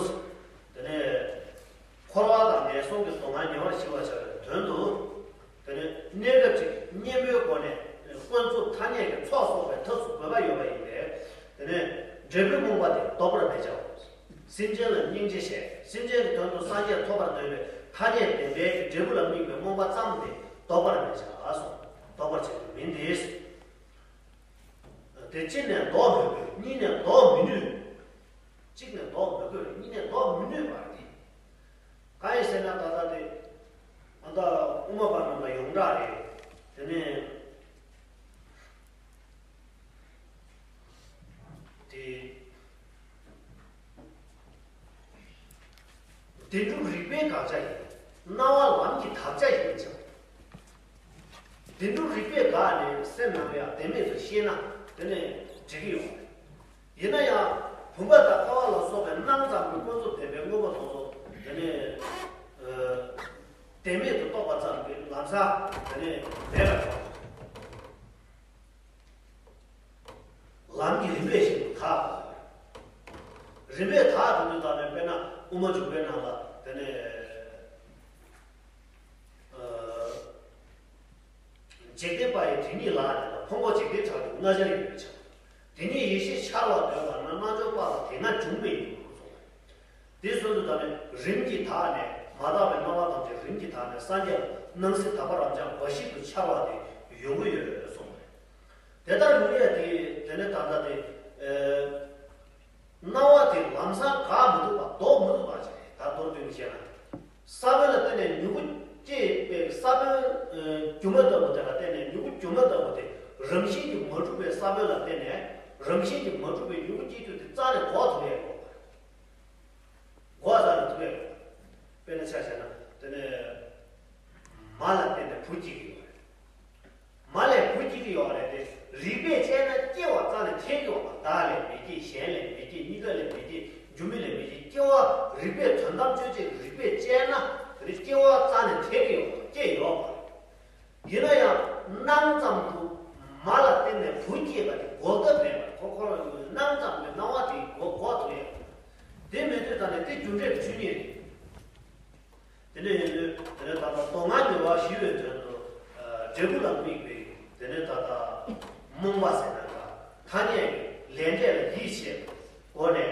དེ་ནས། འཁོར་བ་དང་ངན་སོང་གི་དོན་ལྔ་ཉེ་བར་ཞི་བར་བྱ་བའི་དོན་དུ། དེ་ནས་གནས་སྐབས་ཀྱི་གཉེན་པོའི་སྒོ་ནས་ཀུན་རྫོབ་ཐ་སྙད་ཀྱི་ཚོགས་གསོག་པའི་ཐབས་སུ་དགོས་པ་ཡོད་པ་ཡིན་པས། དེ་ནས་འབྲས་བུའི་རྨོངས་པ་དེ་ལྡོག་པར་མི་བྱའོ། སེམས་ཅན་ལ་སྙིང་རྗེ་བྱས། སེམས་ཅན་གྱི་དོན་དུ་སངས་རྒྱས་ཐོབ་པར་འདོད་པའི་ཐ་སྙད་བདེན་པའི་འབྲས་བུ་ལ་དམིགས་པའི་རྨོངས་པ་ཙམ་དེ་ལྡོག་པར་མི་བྱ་གསུངས། ལྡོག་པར་བྱེད་དགོས་མིན་ཏེ། དེ་གཅིག་ནས་ལྡོག་མི་དགོས། གཉིས་ནས་ལྡོག་མི་ནུས། གཅིག་ནས་ལྡོག་མི་དགོས། གཉིས་ནས་ལྡོག་མི་ནུས་པ་རེད། གང་ཡིན་ཟེར་ན་ད་ལྟ་དེ། ཨ་ད་དབུ་མ་པ་རྣམས་ལ་ཡོངས་གྲགས་རེད། དེ་ནས་དེ། བདེན་གྲུབ་རིགས་པའི་དགག་བྱ་ཡིན། སྣང་བ་ལམ་གྱི་དག་བྱ་ཡིན་ཀྱང་། བདེན་གྲུབ་རིགས་པས་དགག་ནས་སེམས་ནང་ལ་ཡང་བདེན་མེད་དུ་ཤེས་ན་དེ་ནས་འགྲིག་གི་ཡོད་རེད། ཡིན་ན་ཡང་བུམ་པ་དང་ཀ་བ་ལ་སོགས་པའི་སྣང་ཙམ་གྱི་ཀུན་རྫོབ་བདེན་པའི་དངོས་པོ་དེ་ཚོ་དེ་ནས་ཨ་བདེན་མེད་དུ་རྟོགས་པ་ཙམ་གྱིས་ལམ་སང་དེ་ནས་མེད་པར་འགྲོ། ལམ་གྱི་རིམ་པས་ཤིན་ཏུ་དག་པ། རིམ་པས་དག་ཏུ་འདུག་ད་ནས་དཔེར་ན་དབུ་མ་འཇུག་པའི་ནང་ལ་དེ་ནས་ཨ། འཇིག་རྟེན་པ་ཡི་དེ་ཉིད་ལ་ཕུང་པོ་འཇིག་རྟེན་གྲགས་ཏེ་ལྔ་ཆར་ཡོད་པའི་ཆ། དེ་ཉིད་ཡེ་ཤེས་འཆར་བར་འདོད་པ་ན་རྣལ་འབྱོར་པ་ལ་དེ་སྔ་བྱུང་མེད་ཡིན་པར་གསུངས། དེ་སོ་སོ་དང་ནི་རིམ་གྱིས་དག་ནས་མ་དག་པའི་སྣང་བ་ཐམས་ཅད་རིམ་གྱིས་དག་ནས་སངས་རྒྱས་ལ་སྣང་སྲིད་དག་པ་རབ་འབྱམས་འབའ་ཞིག་ཏུ་འཆར་བ་དེ་ཡོང་གི་ཡོད་གསུངས་པ་རེད། དེ་ལྟར་ཡོང་ཡས་དེ་དེ་ནི་ད་ལྟ་དེ། སྣང་བ་དེ་ལམ་སང་འགག་མི་ཐུབ་པ་ལྡོག་མི་ཐུབ་པ་ཅིག་རེད། ད་མདོར་བསྡུས་ནས་བཤད་ན། ས་བོན་ལ་བརྟེན་ནས་མྱུ་གུ་སྐྱེས་པའི་ས་བོན་ཨ་སྒྱུ་མ་ལྟ་བུ་དེ་ལ་བརྟེན་ནས་མྱུ་གུ་སྒྱུ་མ་ལྟ་བུ་དེ་རང་བཞིན་གྱིས་མ་གྲུབ་པའི་ས་བོན་ལ་བརྟེན་ནས་རང་བཞིན་གྱིས་མ་གྲུབ་པའི་མྱུ་གུ་སྐྱེ་རྒྱུ་དེ་རྩ་ནས་འགོག་ཐུབ་ཡས་ཡོད་པ་རེད། འགོག་རྩ་ནས་ཐུབ་ཡས་ཡོད་པ་རེད། དཔེར་ན་ཆ་བཞག་ན་དེ་ནས་མ་ལ་བརྟེན་ནས་བུ་སྐྱེ་གི་ཡོད་པ་རེད། མ་ལས་བུ་སྐྱེ་གི་ཡོད་རེད་དེ། རིགས་པས་དཔྱད་ན་སྐྱེ་བ་རྩ་ནས་འཐད་ཀྱི་ཡོད་པ། བདག་ལས་མི་སྐྱེ། གཞན་ལས་མི་སྐྱེ། གཉིས་ཀ་ལས་མི་སྐྱེ། རྒྱུ་མེད་ལས་མི་སྐྱེ། སྐྱེ་བ་རིགས་པས་དོན་དམ་དཔྱོད་བྱེད་ཀྱི་རིགས་པས་དཔྱད་ན་དེ་སྐྱེ་བ་རྩ་ནས་འཐད་ཀྱི་ཡོད་པ། སྐྱེ་ཡོད་པ་རེད། ཡིན་ན་ཡང་སྣང་ཙམ་དུ་མ་ལ་བརྟེན་ནས་བུ་སྐྱེས་པ་དེ་འགོག་ཐབས་མེད་པ། ཁོ་ཁོ་རང་གི་སྣང་ཙམ་གྱི་སྣང་བ་དེ་འགོག་འགོག་ཐུབ་ཡོད་པ། དེ་མེད་དུས་ད་ནི་དེ་རྒྱུ་འབྲས་ཀྱི་ཆོས་ཉིད་རེད། དེ་འདྲ་ཡིན་དུས་དེ་ནས་ད་ལྟ་དོན་ལྔ་ཉེ་བར་ཞི་བའི་དོན་དུ། ཨ་འབྲས་བུ་ལ་དམིགས་པའི་དེ་ནས་ད་ལྟ་རྨོངས་པ་ཟེར་ན་འདྲ། ཐ་སྙད་ཀྱི་ལས་འབྲས་ལ་ཡིད་ཆེས་སྒོ་ནས།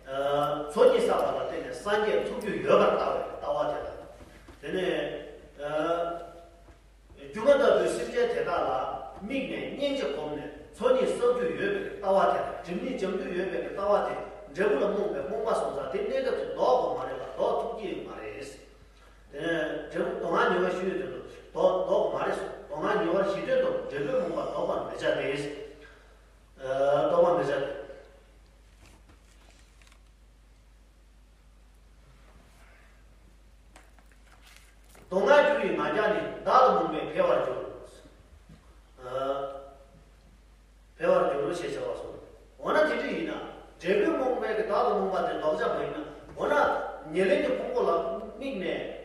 ཨ་ཚོགས་གཉིས་བསགས་པ་ལ་བརྟེན་ནས་སངས་རྒྱས་ཐོབ་རྒྱུ་ཡོད་པར་ལྟ་བའི་ལྟ་བ་དེ་དང་། དེ་ནས་ཨ་སྒྱུ་མ་ལྟ་བུའི་སེམས་ཅན་དེ་དག་ལ་དམིགས་ནས་སྙིང་རྗེ་བསྒོམས་ནས་ཚོགས་གཉིས་བསགས་རྒྱུ་ཡོད་པའི་ལྟ་བ་དེ་དང་། སྒྲིབ་གཉིས་སྦྱང་རྒྱུ་ཡོད་པའི་ལྟ་བ་དེ་འབྲས་བུ་ལ་རྨོངས་པའི་རྨོངས་པ་སོང་ཙང་དེ་གནས་སྐབས་སུ་ལྡོག་དགོས་མ་རེད་ལ་ལྡོག་ཐུབ་ཀྱི་ཡོད་མ་རེད། དེ་ནས་འབྲས་བུ་དོན་ལྔ་ཉེ་བར་ཞི་བའི་དོན་དུ་ལྡོག་ལྡོག་མ་རེད་གསུངས། དོན་ལྔ་ཉེ་བར་ཞི་དོན་དུ་འབྲས་བུའི་རྨོངས་པ་ལྡོག་པར་མི་བྱ་སྟེ། ལྡོག་པར་མི་བྱ་སྟེ། དོན་ལྔ་རྒྱུ་ཡི་ང་རྒྱལ་ནི། བདག་ཏུ་རྨོངས་པས་འཕེལ་བར་འགྱུར། འཕེལ་བར་འགྱུར་ཞེས་བྱ་བ་གསུངས། འོ་ན་དེ་འདྲ་ཡིན་ན། འབྲས་བུའི་རྨོངས་པའི་གི་བདག་ཏུ་རྨོངས་པ་དེ་ལྡོག་བྱ་མ་ཡིན་ན། འོ་ན་ཉེར་ལེན་གྱི་ཕུང་པོ་ལ་དམིགས་ནས།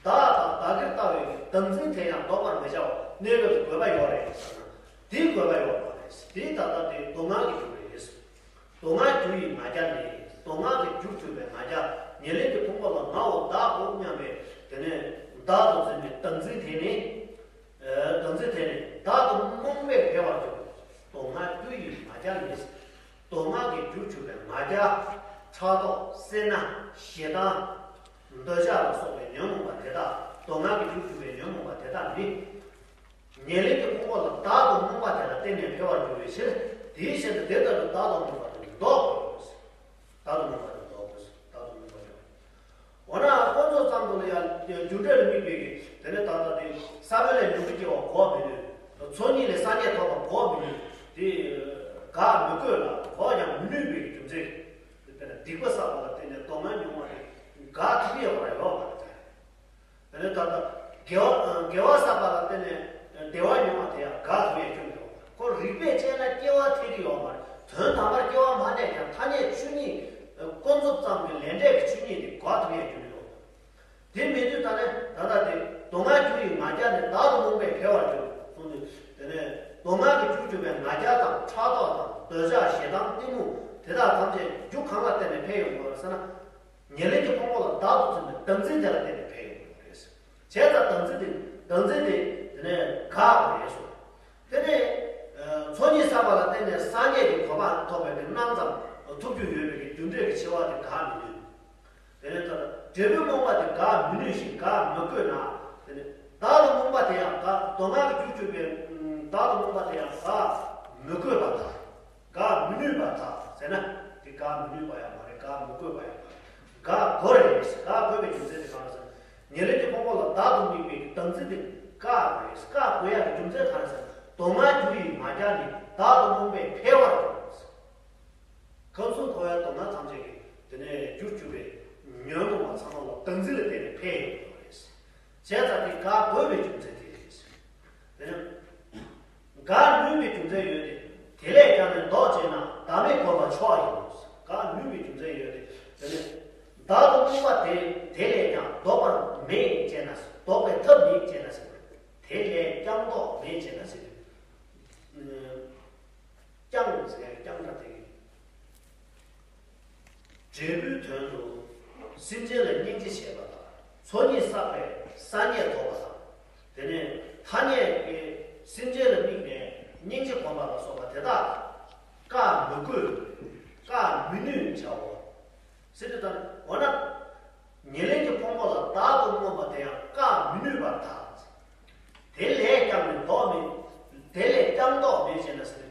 བདག་དང་བདག་གིར་ལྟ་བའི་གི་བདག་འཛིན་དེ་ཡང་ལྡོག་པར་མི་བྱའོ། གནས་སྐབས་སུ་དགོས་པ་ཡོད་རེད་ཟེར་ན། དེ་དགོས་པ་ཡོད་མ་རེད། དེ་ད་ལྟ་དེ་དོན་ལྔ་གི་རྒྱུ་རེད། དོན་ལྔ་རྒྱུ་ཡི་ང་རྒྱལ་ནི། དོན་ལྔ་གི་རྒྱུར་གྱུར་པའི་ང་རྒྱལ། ཉེར་ལེན་གྱི་ཕུང་པོ་ལ་ངའོ་བདག་གོ་སྙམ་པའི་དེ་ནས་བདག་ཏུ་འཛིན་པའི་བདག་འཛིན་དེ་ནི། ཨ་བདག་འཛིན་དེ་ནི་བདག་ཏུ་རྨོངས་པས་འཕེལ་བར་འགྱུར། དོན་ལྔ་རྒྱུ་ཡི་ང་རྒྱལ་ནི། མདོ་སྔགས་ཀྱི་རྒྱུར་གྱུར་པའི་ང་རྒྱལ། ཕྲག་དོག་སེར་སྣ་ཞེ་སྡང་། འདོད་ཆགས་ལ་སོགས་པའི་ཉོན་མོངས་པ་དེ་དག་མདོ་སྔགས་ཀྱི་རྒྱུར་གྱུར་པའི་ཉོན་མོངས་པ་དེ་དག་ནི། ཉེར་ལེན་གྱི་ཕུང་པོ་ལ་བདག་ཏུ་རྨོངས་པ་དེ་ལ་བརྟེན་ནས་འཕེལ་བར་འགྱུར་བའི་ཕྱིར། དེའི་ཕྱིར་དུ་དེ་ལྟ་བུའི་བདག་ཏུ་རྨོངས་པ་དེ་ལྡོག་དགོས། བདག་ཏུ་རྨོངས་པ་དེ་ལྡོག་དགོས། བདག་ཏུ་རྨོངས་པ་དེ། འོ་ན་ཀུན་རྫོབ་ཙམ་དུ་ལ་ཡང་རྒྱུ་འབྲས་ལ་དམིགས་པའི་གི་དེ་ནི་ད་ལྟ་དེ་ས་བོན་ལས་མྱུ་གུ་སྐྱེ་བ་འགོག་མི་ནུས། མཚན་ཉིད་ལས་སངས་རྒྱས་ཐོབ་པ་འགོག་མི་ནུས། དེ་དགག་མི་དགོས་ལ་འགོག་ཀྱང་མི་ནུས་པའི་རྒྱུ་མཚན། དཔེར་ན་སྡིག་པ་བསགས་པ་ལ་བརྟེན་ནས་སྡུག་བསྔལ་མྱོང་བ་དེ་དགག་ཐུབ་ཡས་ཁོ་རང་ཡོད་མ་རེད། དེ་ནས་ད་ལྟ་དགེ་བ་དགེ་བ་བསགས་པ་ལ་བརྟེན་ནས་བདེ་བ་མྱོང་བ་དེ་ཡང་དགག་ཐུབ་ཡས་རྒྱུ་མི་འདུག་ཁོ་རིགས་པས་དཔྱད་ན་སྐྱེ་བ་ཐེག་གི་ཡོད་མ་རེད། དོན་དམ་པར་སྐྱེ་བ་མ་གནས་ཀྱང་ཐ་སྙད་ཆོས་ཉིད། ཀུན་རྫོབ་ཙམ་གྱི་ལས་འབྲས་ཀྱི་ཆོས་ཉིད་དེ་དགག་ཐུབ་ཡས་རྒྱུ་མི་འདུག་དེ་མེད་དུས་ད་ནས་ད་ལྟ་དེ་མདོ་སྔགས་རྒྱུ་ཡི་ང་རྒྱལ་ནི་བདག་ཏུ་རྨོངས་པས་འཕེལ་བར་འགྱུར་གསུངས་དུས། དེ་ནས་མདོ་སྔགས་ཀྱི་རྒྱུར་གྱུར་པའི་ང་རྒྱལ་དང་ཕྲག་དོག་དང་འདོད་ཆགས་ཞེ་སྡང་གཏི་མུག་དེ་དག་ཐམས་ཅད་རྒྱུ་གང་ལ་བརྟེན་ནས་འཕེལ་ཡོང་དགོས་ཟེར་ན། ཉེར་ལེན་གྱི་ཕུང་པོ་ལ་བདག་ཏུ་འཛིན་པའི་བདག་འཛིན་དེ་ལ་བརྟེན་ནས་འཕེལ་ཡོང་གི་རེད། བྱས་ཙང་བདག་འཛིན་དེ་བདག་འཛིན་དེ་དེ་ནས་དགག་པ་རེད་སོ། དེ་ནས་མཚན་ཉིད་བསགས་པ་ལ་བརྟེན་ནས་སངས་རྒྱས་ཀྱི་གོ་འཕང་ཐོབ་པའི་གི་རྣམ་ཙམ་ཐོབ་རྒྱུ་ཡོད་པའི་གི་རྒྱུ་འབྲས་ཀྱི་ཆེ་བ་དེ་དགག་མི་ནུས། དེ་ནས་ད་འབྲས་བུ་རྨོངས་པ་དེ་དགག་མི་ནུས་ཤིང་དགག་མི་དགོས་ན། དེ་ནས་བདག་ཏུ་རྨོངས་པ་དེ་ཡང་དགག་མདོ་སྔགས་ཀྱི་རྒྱུར་གྱུར་པའི་བདག་ཏུ་རྨོངས་པ་དེ་ཡང་དགག་མི་དགོས་པར་ཐལ། དགག་མི་ནུས་པར་ཐལ་ཟེར་ན། དེ་དགག་མི་ནུས་པ་ཡང་མ་རེད། དགག་མི་དགོས་པ་ཡང་མ་རེད། དགག་དགོས་རེད། དགག་དགོས་པའི་རྒྱུ་མཚན་དེ་གང་ལ་ཟེར་ན། ཉེར་ལེན་གྱི་ཕུང་པོ་ལ་བདག་ཏུ་དམིགས་པའི་བདག་འཛིན་དེ་དགག་དགོས་རེད། དགག་དགོས་ཡག་གི་རྒྱུ་མཚན་གང་ལ་ཟེར་ན། མདོ་སྔགས་རྒྱུ་ཡི་ང་རྒྱལ་ནི་བདག་ཏུ་རྨོངས་པས་འཕེལ་བར་འགྱུར། ཁམས་གསུམ་འཁོར་བའི་སྡུག་བསྔལ་ཐམས་ཅད་ཀྱི་དེ་ནས་རྒྱུར་གྱུར་པའི་ཉོན་མོངས་པ་ཚང་མ་ལ་བདག་འཛིན་ལ་བརྟེན་ནས་འཕེལ་ཡོང་གི་རེད། བྱས་ཙང་དེ་དགག་དགོས་པའི་རྒྱུ་མཚན་དེ་རེད། དེ་ནས་དགག་ནུས་པའི་རྒྱུ་མཚན་ཡོད་དེ། དེ་ལས་ཀྱང་ནི་ལྡོག་ཅེ་ན་བདག་མེད་བསྒོམ་པ་མཆོག་ཡིན་ནོ། དགག་ནུས་པའི་རྒྱུ་མཚན་ཡོད་དེ། དེ་ནས་བདག་ཏུ་རྨོངས་པ་དེ་དེ་ལས་ཀྱང་ལྡོག་པར་མེད་ཅེ་ན། ལྡོག་པའི་ཐབས་མེད་ཅེ་ན་ཟེར། དེ་ལས་ཀྱང་ལྡོག་མེད་ཅེ་ན་ཟེར། ཀྱང་ཟེར་ཡ་ཀྱང་སྒྲ་དེ་གི། འབྲས་བུའི་དོན་དུ་སེམས་ཅན་ལ་སྙིང་རྗེ་བྱེད་པ་དང་། མཚན་ཉིད་བསགས་པས་སངས་རྒྱས་ཐོབ་པ་དང་། དེ་ནས་ཐ་སྙད་ཀྱི་སེམས་ཅན་ལ་དམིགས་ནས་སྙིང་རྗེ་སྒོམ་པ་ལ་སོགས་པ་དེ་དག་བཀག་མི་དགོས། བཀག་མི་ནུས་བྱའོ། ཟེར་དུས་ད་འོ་ན། ཉེར་ལེན་གྱི་ཕུང་པོ་ལ་བདག་ཏུ་རྨོངས་པ་དེ་ཡང་བཀག་མི་ནུས་པར་ཐལ། དེ་ལས་ཀྱང་ནི་ལྡོག་མེད། དེ་ལས་ཀྱང་ལྡོག་མེད་ཅེ་ན་ཟེར།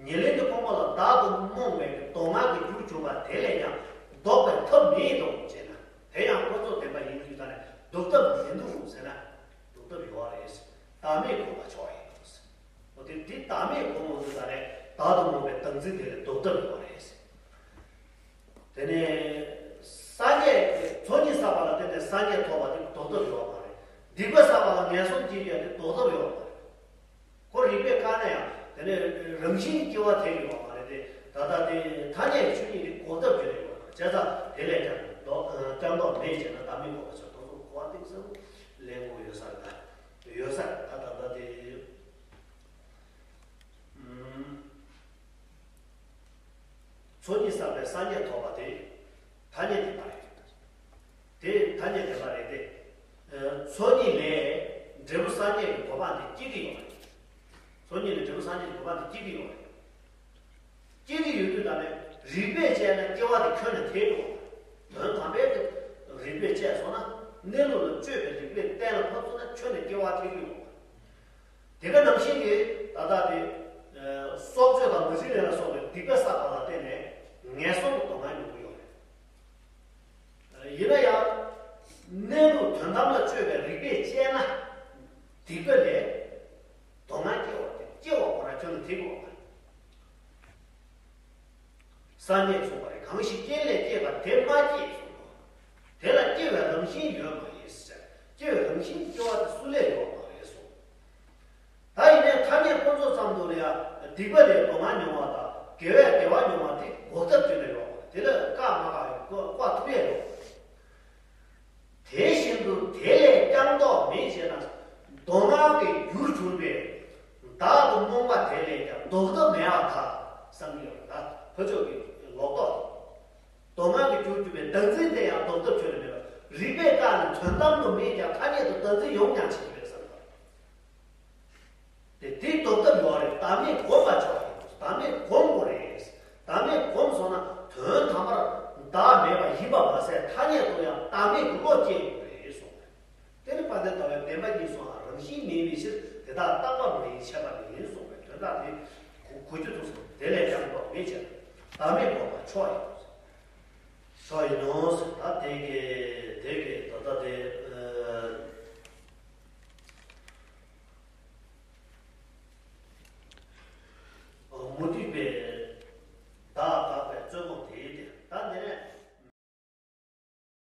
ཉེར་ལེན་གྱི་ཕུང་པོ་ལ་བདག་ཏུ་རྨོངས་པའི་མདོ་སྔགས་ཀྱི་རྒྱུར་གྱུར་པ་དེ་ལས་ཀྱང་ལྡོག་པའི་ཐབས་མེད་དོ་ཅེ་ན། དེ་ཡང་ཀུན་རྫོབ་བདེན་པ་ཡིན་དུས་ད་ནི་ལྡོག་ཐབས་མི་འདུག་ཟེར་ན། ལྡོག་ཐབས་ཡོད་རེད། བདག་མེད་སྒོམ་པ་མཆོག་ཡིན་ནོ། འོ་དེ་དེ་བདག་མེད་སྒོམ་འོང་དུས་ད་ནི་བདག་ཏུ་རྨོངས་པའི་བདག་འཛིན་དེ་ལས་ལྡོག་ཐབས་ཡོད་རེད། དེ་ནས་སངས་རྒྱས་ཀྱི་མཚན་ཉིད་བསགས་པ་ལ་བརྟེན་ནས་སངས་རྒྱས་ཐོབ་པ་དེ་ལྡོག་ཐབས་ཡོད་མ་རེད། སྡིག་པ་བསགས་པ་ལ་ངན་སོང་སྐྱེ་རྒྱུ་དེ་ལྡོག་ཐབས་ཡོད་མ་རེད། ཁོ་རིགས་པས་བཀག་ན་ཡང་དེ་ནས་རང་བཞིན་སྐྱེ་བ་དེ་ཡོད་མ་རེད་དེ། ད་ལྟ་དེ་ཐ་སྙད་ཆོས་ཉིད་དེ་འགོག་ཐབས་ཀྱི་རེད་ཡོད་མ་རེད། བྱས་ཙང་དེ་ལས་ཀྱང་ལྡོག་ཀྱང་ལྡོག་མེད་ཅེ་ན་བདག་མེད་སྒོམ་པ་མཆོག་ཏོག་ཙམ་གོ་བ་གཏིང་ཟབ་ལེན་དགོས་ཡོད་ས་རེད། ད་ཡོད་ས་རེད། ད་ད་ལྟ་དེ། མཚན་ཉིད་བསགས་པས་སངས་རྒྱས་ཐོབ་པ་དེ་ཐ་སྙད་བདེན་པ་རེད། དེ་ཐ་སྙད་བདེན་པ་རེད་དེ། མཚན་ཉིད་ལས་འབྲས་བུ་སངས་རྒྱས་ཀྱི་གོ་འཕང་དེ་སྐྱེ་གི་ཡོད་རེད། མཚན་ཉིད་ལས་འབྲས་བུ་སངས་རྒྱས་ཀྱི་གོ་འཕང་དེ་སྐྱེ་གི་ཡོད་རེད། སྐྱེ་གི་ཡོད་དུས་ད་ནི་རིགས་པས་དཔྱད་ན་སྐྱེ་བ་དེ་ཁྱོན་ནས་ཐེག་གི་ཡོད་རེད། དོན་དམ་པའི་རིགས་པས་དཔྱད་སོང་ན། གནས་ལུགས་ལ་དཔྱོད་པའི་རིགས་པས་གཏན་ལ་ཕབ་སོང་ན་ཁྱོན་ནས་སྐྱེ་བ་ཐེག་གི་ཡོད་རེད། དེ་ག་ནང་བཞིན་གྱི་ད་ལྟ་དེ། སྲོག་གཅོད་དང་མུ་ཟི་ལིང་ལ་སོགས་པའི་སྡིག་པ་བསགས་པ་ལ་བརྟེན་ནས་ངན་སོང་གི་སྡུག་བསྔལ་མྱོང་གི་ཡོད་རེད། ཡིན་ན་ཡང་། གནས་ལུགས་དོན་དམ་ལ་དཔྱོད་པའི་རིགས་པས་དཔྱད་ན། སྡིག་པ་ལས་སྡུག་བསྔལ་སྐྱེ་བ་དེ་སྐྱེ་བ་ཁོ་རང་ཁྱོན་ནས་ཐེག་གི་ཡོད་རེད། སངས་རྒྱས་གསུངས་པ་རེད། གང་ཞིག་རྐྱེན་ལས་སྐྱེས་པ་དེ་མ་སྐྱེས་གསུངས་པ། དེ་ལ་སྐྱེ་བའི་རང་བཞིན་ཡོད་མ་ཡིན་ཟེར། སྐྱེ་བའི་རང་བཞིན་སྐྱེ་བ་དེ་སུ་ལས་ཡོད་མ་རེད་གསུངས། ད་ཡིན་ནའི་ཐ་སྙད་ཀུན་རྫོབ་ཙམ་དུ་ལ་ཡང་སྡིག་པ་ལས་སྡུག་བསྔལ་མྱོང་བ་དང་དགེ་བས་བདེ་བ་མྱོང་བ་དེ་འགོག་ཐབས་བྱེད་ནས་ཡོད་མ་རེད། དེ་ལ་བཀག་མ་བཀག་ཡོད་བཀག་ཐུབ་ཡས་ཡོད། དེ་བཞིན་དུ་དེ་ལས་ཀྱང་ལྡོག་མེད་ཅེ་ན། མདོ་སྔགས་ཀྱི་རྒྱུར་གྱུར་པའི་བདག་ཏུ་རྨོངས་པ་དེ་ལས་ཀྱང་ལྡོག་ཐབས་མེད་པར་ཐལ་བསམ་གྱི་ཡོད་པ་ད་ཕ་ཕྱོགས་ཀྱི་ལོག་རྟོག་མདོ་སྔགས་ཀྱི་རྒྱུར་གྱུར་པའི་བདག་འཛིན་དེ་ཡང་ལྡོག་ཐབས་ཁྱོན་ནས་མེད་པ། རིགས་པས་བཀག་ནས་དོན་དམ་དུ་མེད་ཀྱང་ཐ་སྙད་དུ་བདག་འཛིན་ཡོང་ཀྱང་བྱེད་ཀྱི་མེད་བསམ་པ། དེ་དེ་ལྡོག་ཐབས་ཡོད་རེད། བདག་མེད་སྒོམ་པ་ཆོག་རེད། བདག་མེད་སྒོམ་དགོས་རེད། བདག་མེད་ དེ་དག་རྟག་པ་མ་ཡིན་ཆད་པ་མེད་ཡིན་གསུངས་པའི་དོན་དག་དེ་གོ་གོ་རྒྱུ་འདུག་ཟེར། དེ་ལས་ཀྱང་ལྡོག་མེད་ཅེས་བདག་མེད་འགོག་པ་མཆོག་ཡིན། མཆོག་ཡིན་ནོ་ཟེར། ད་དེ་གའི་དེ་གའི་ད་ལྟ་དེ་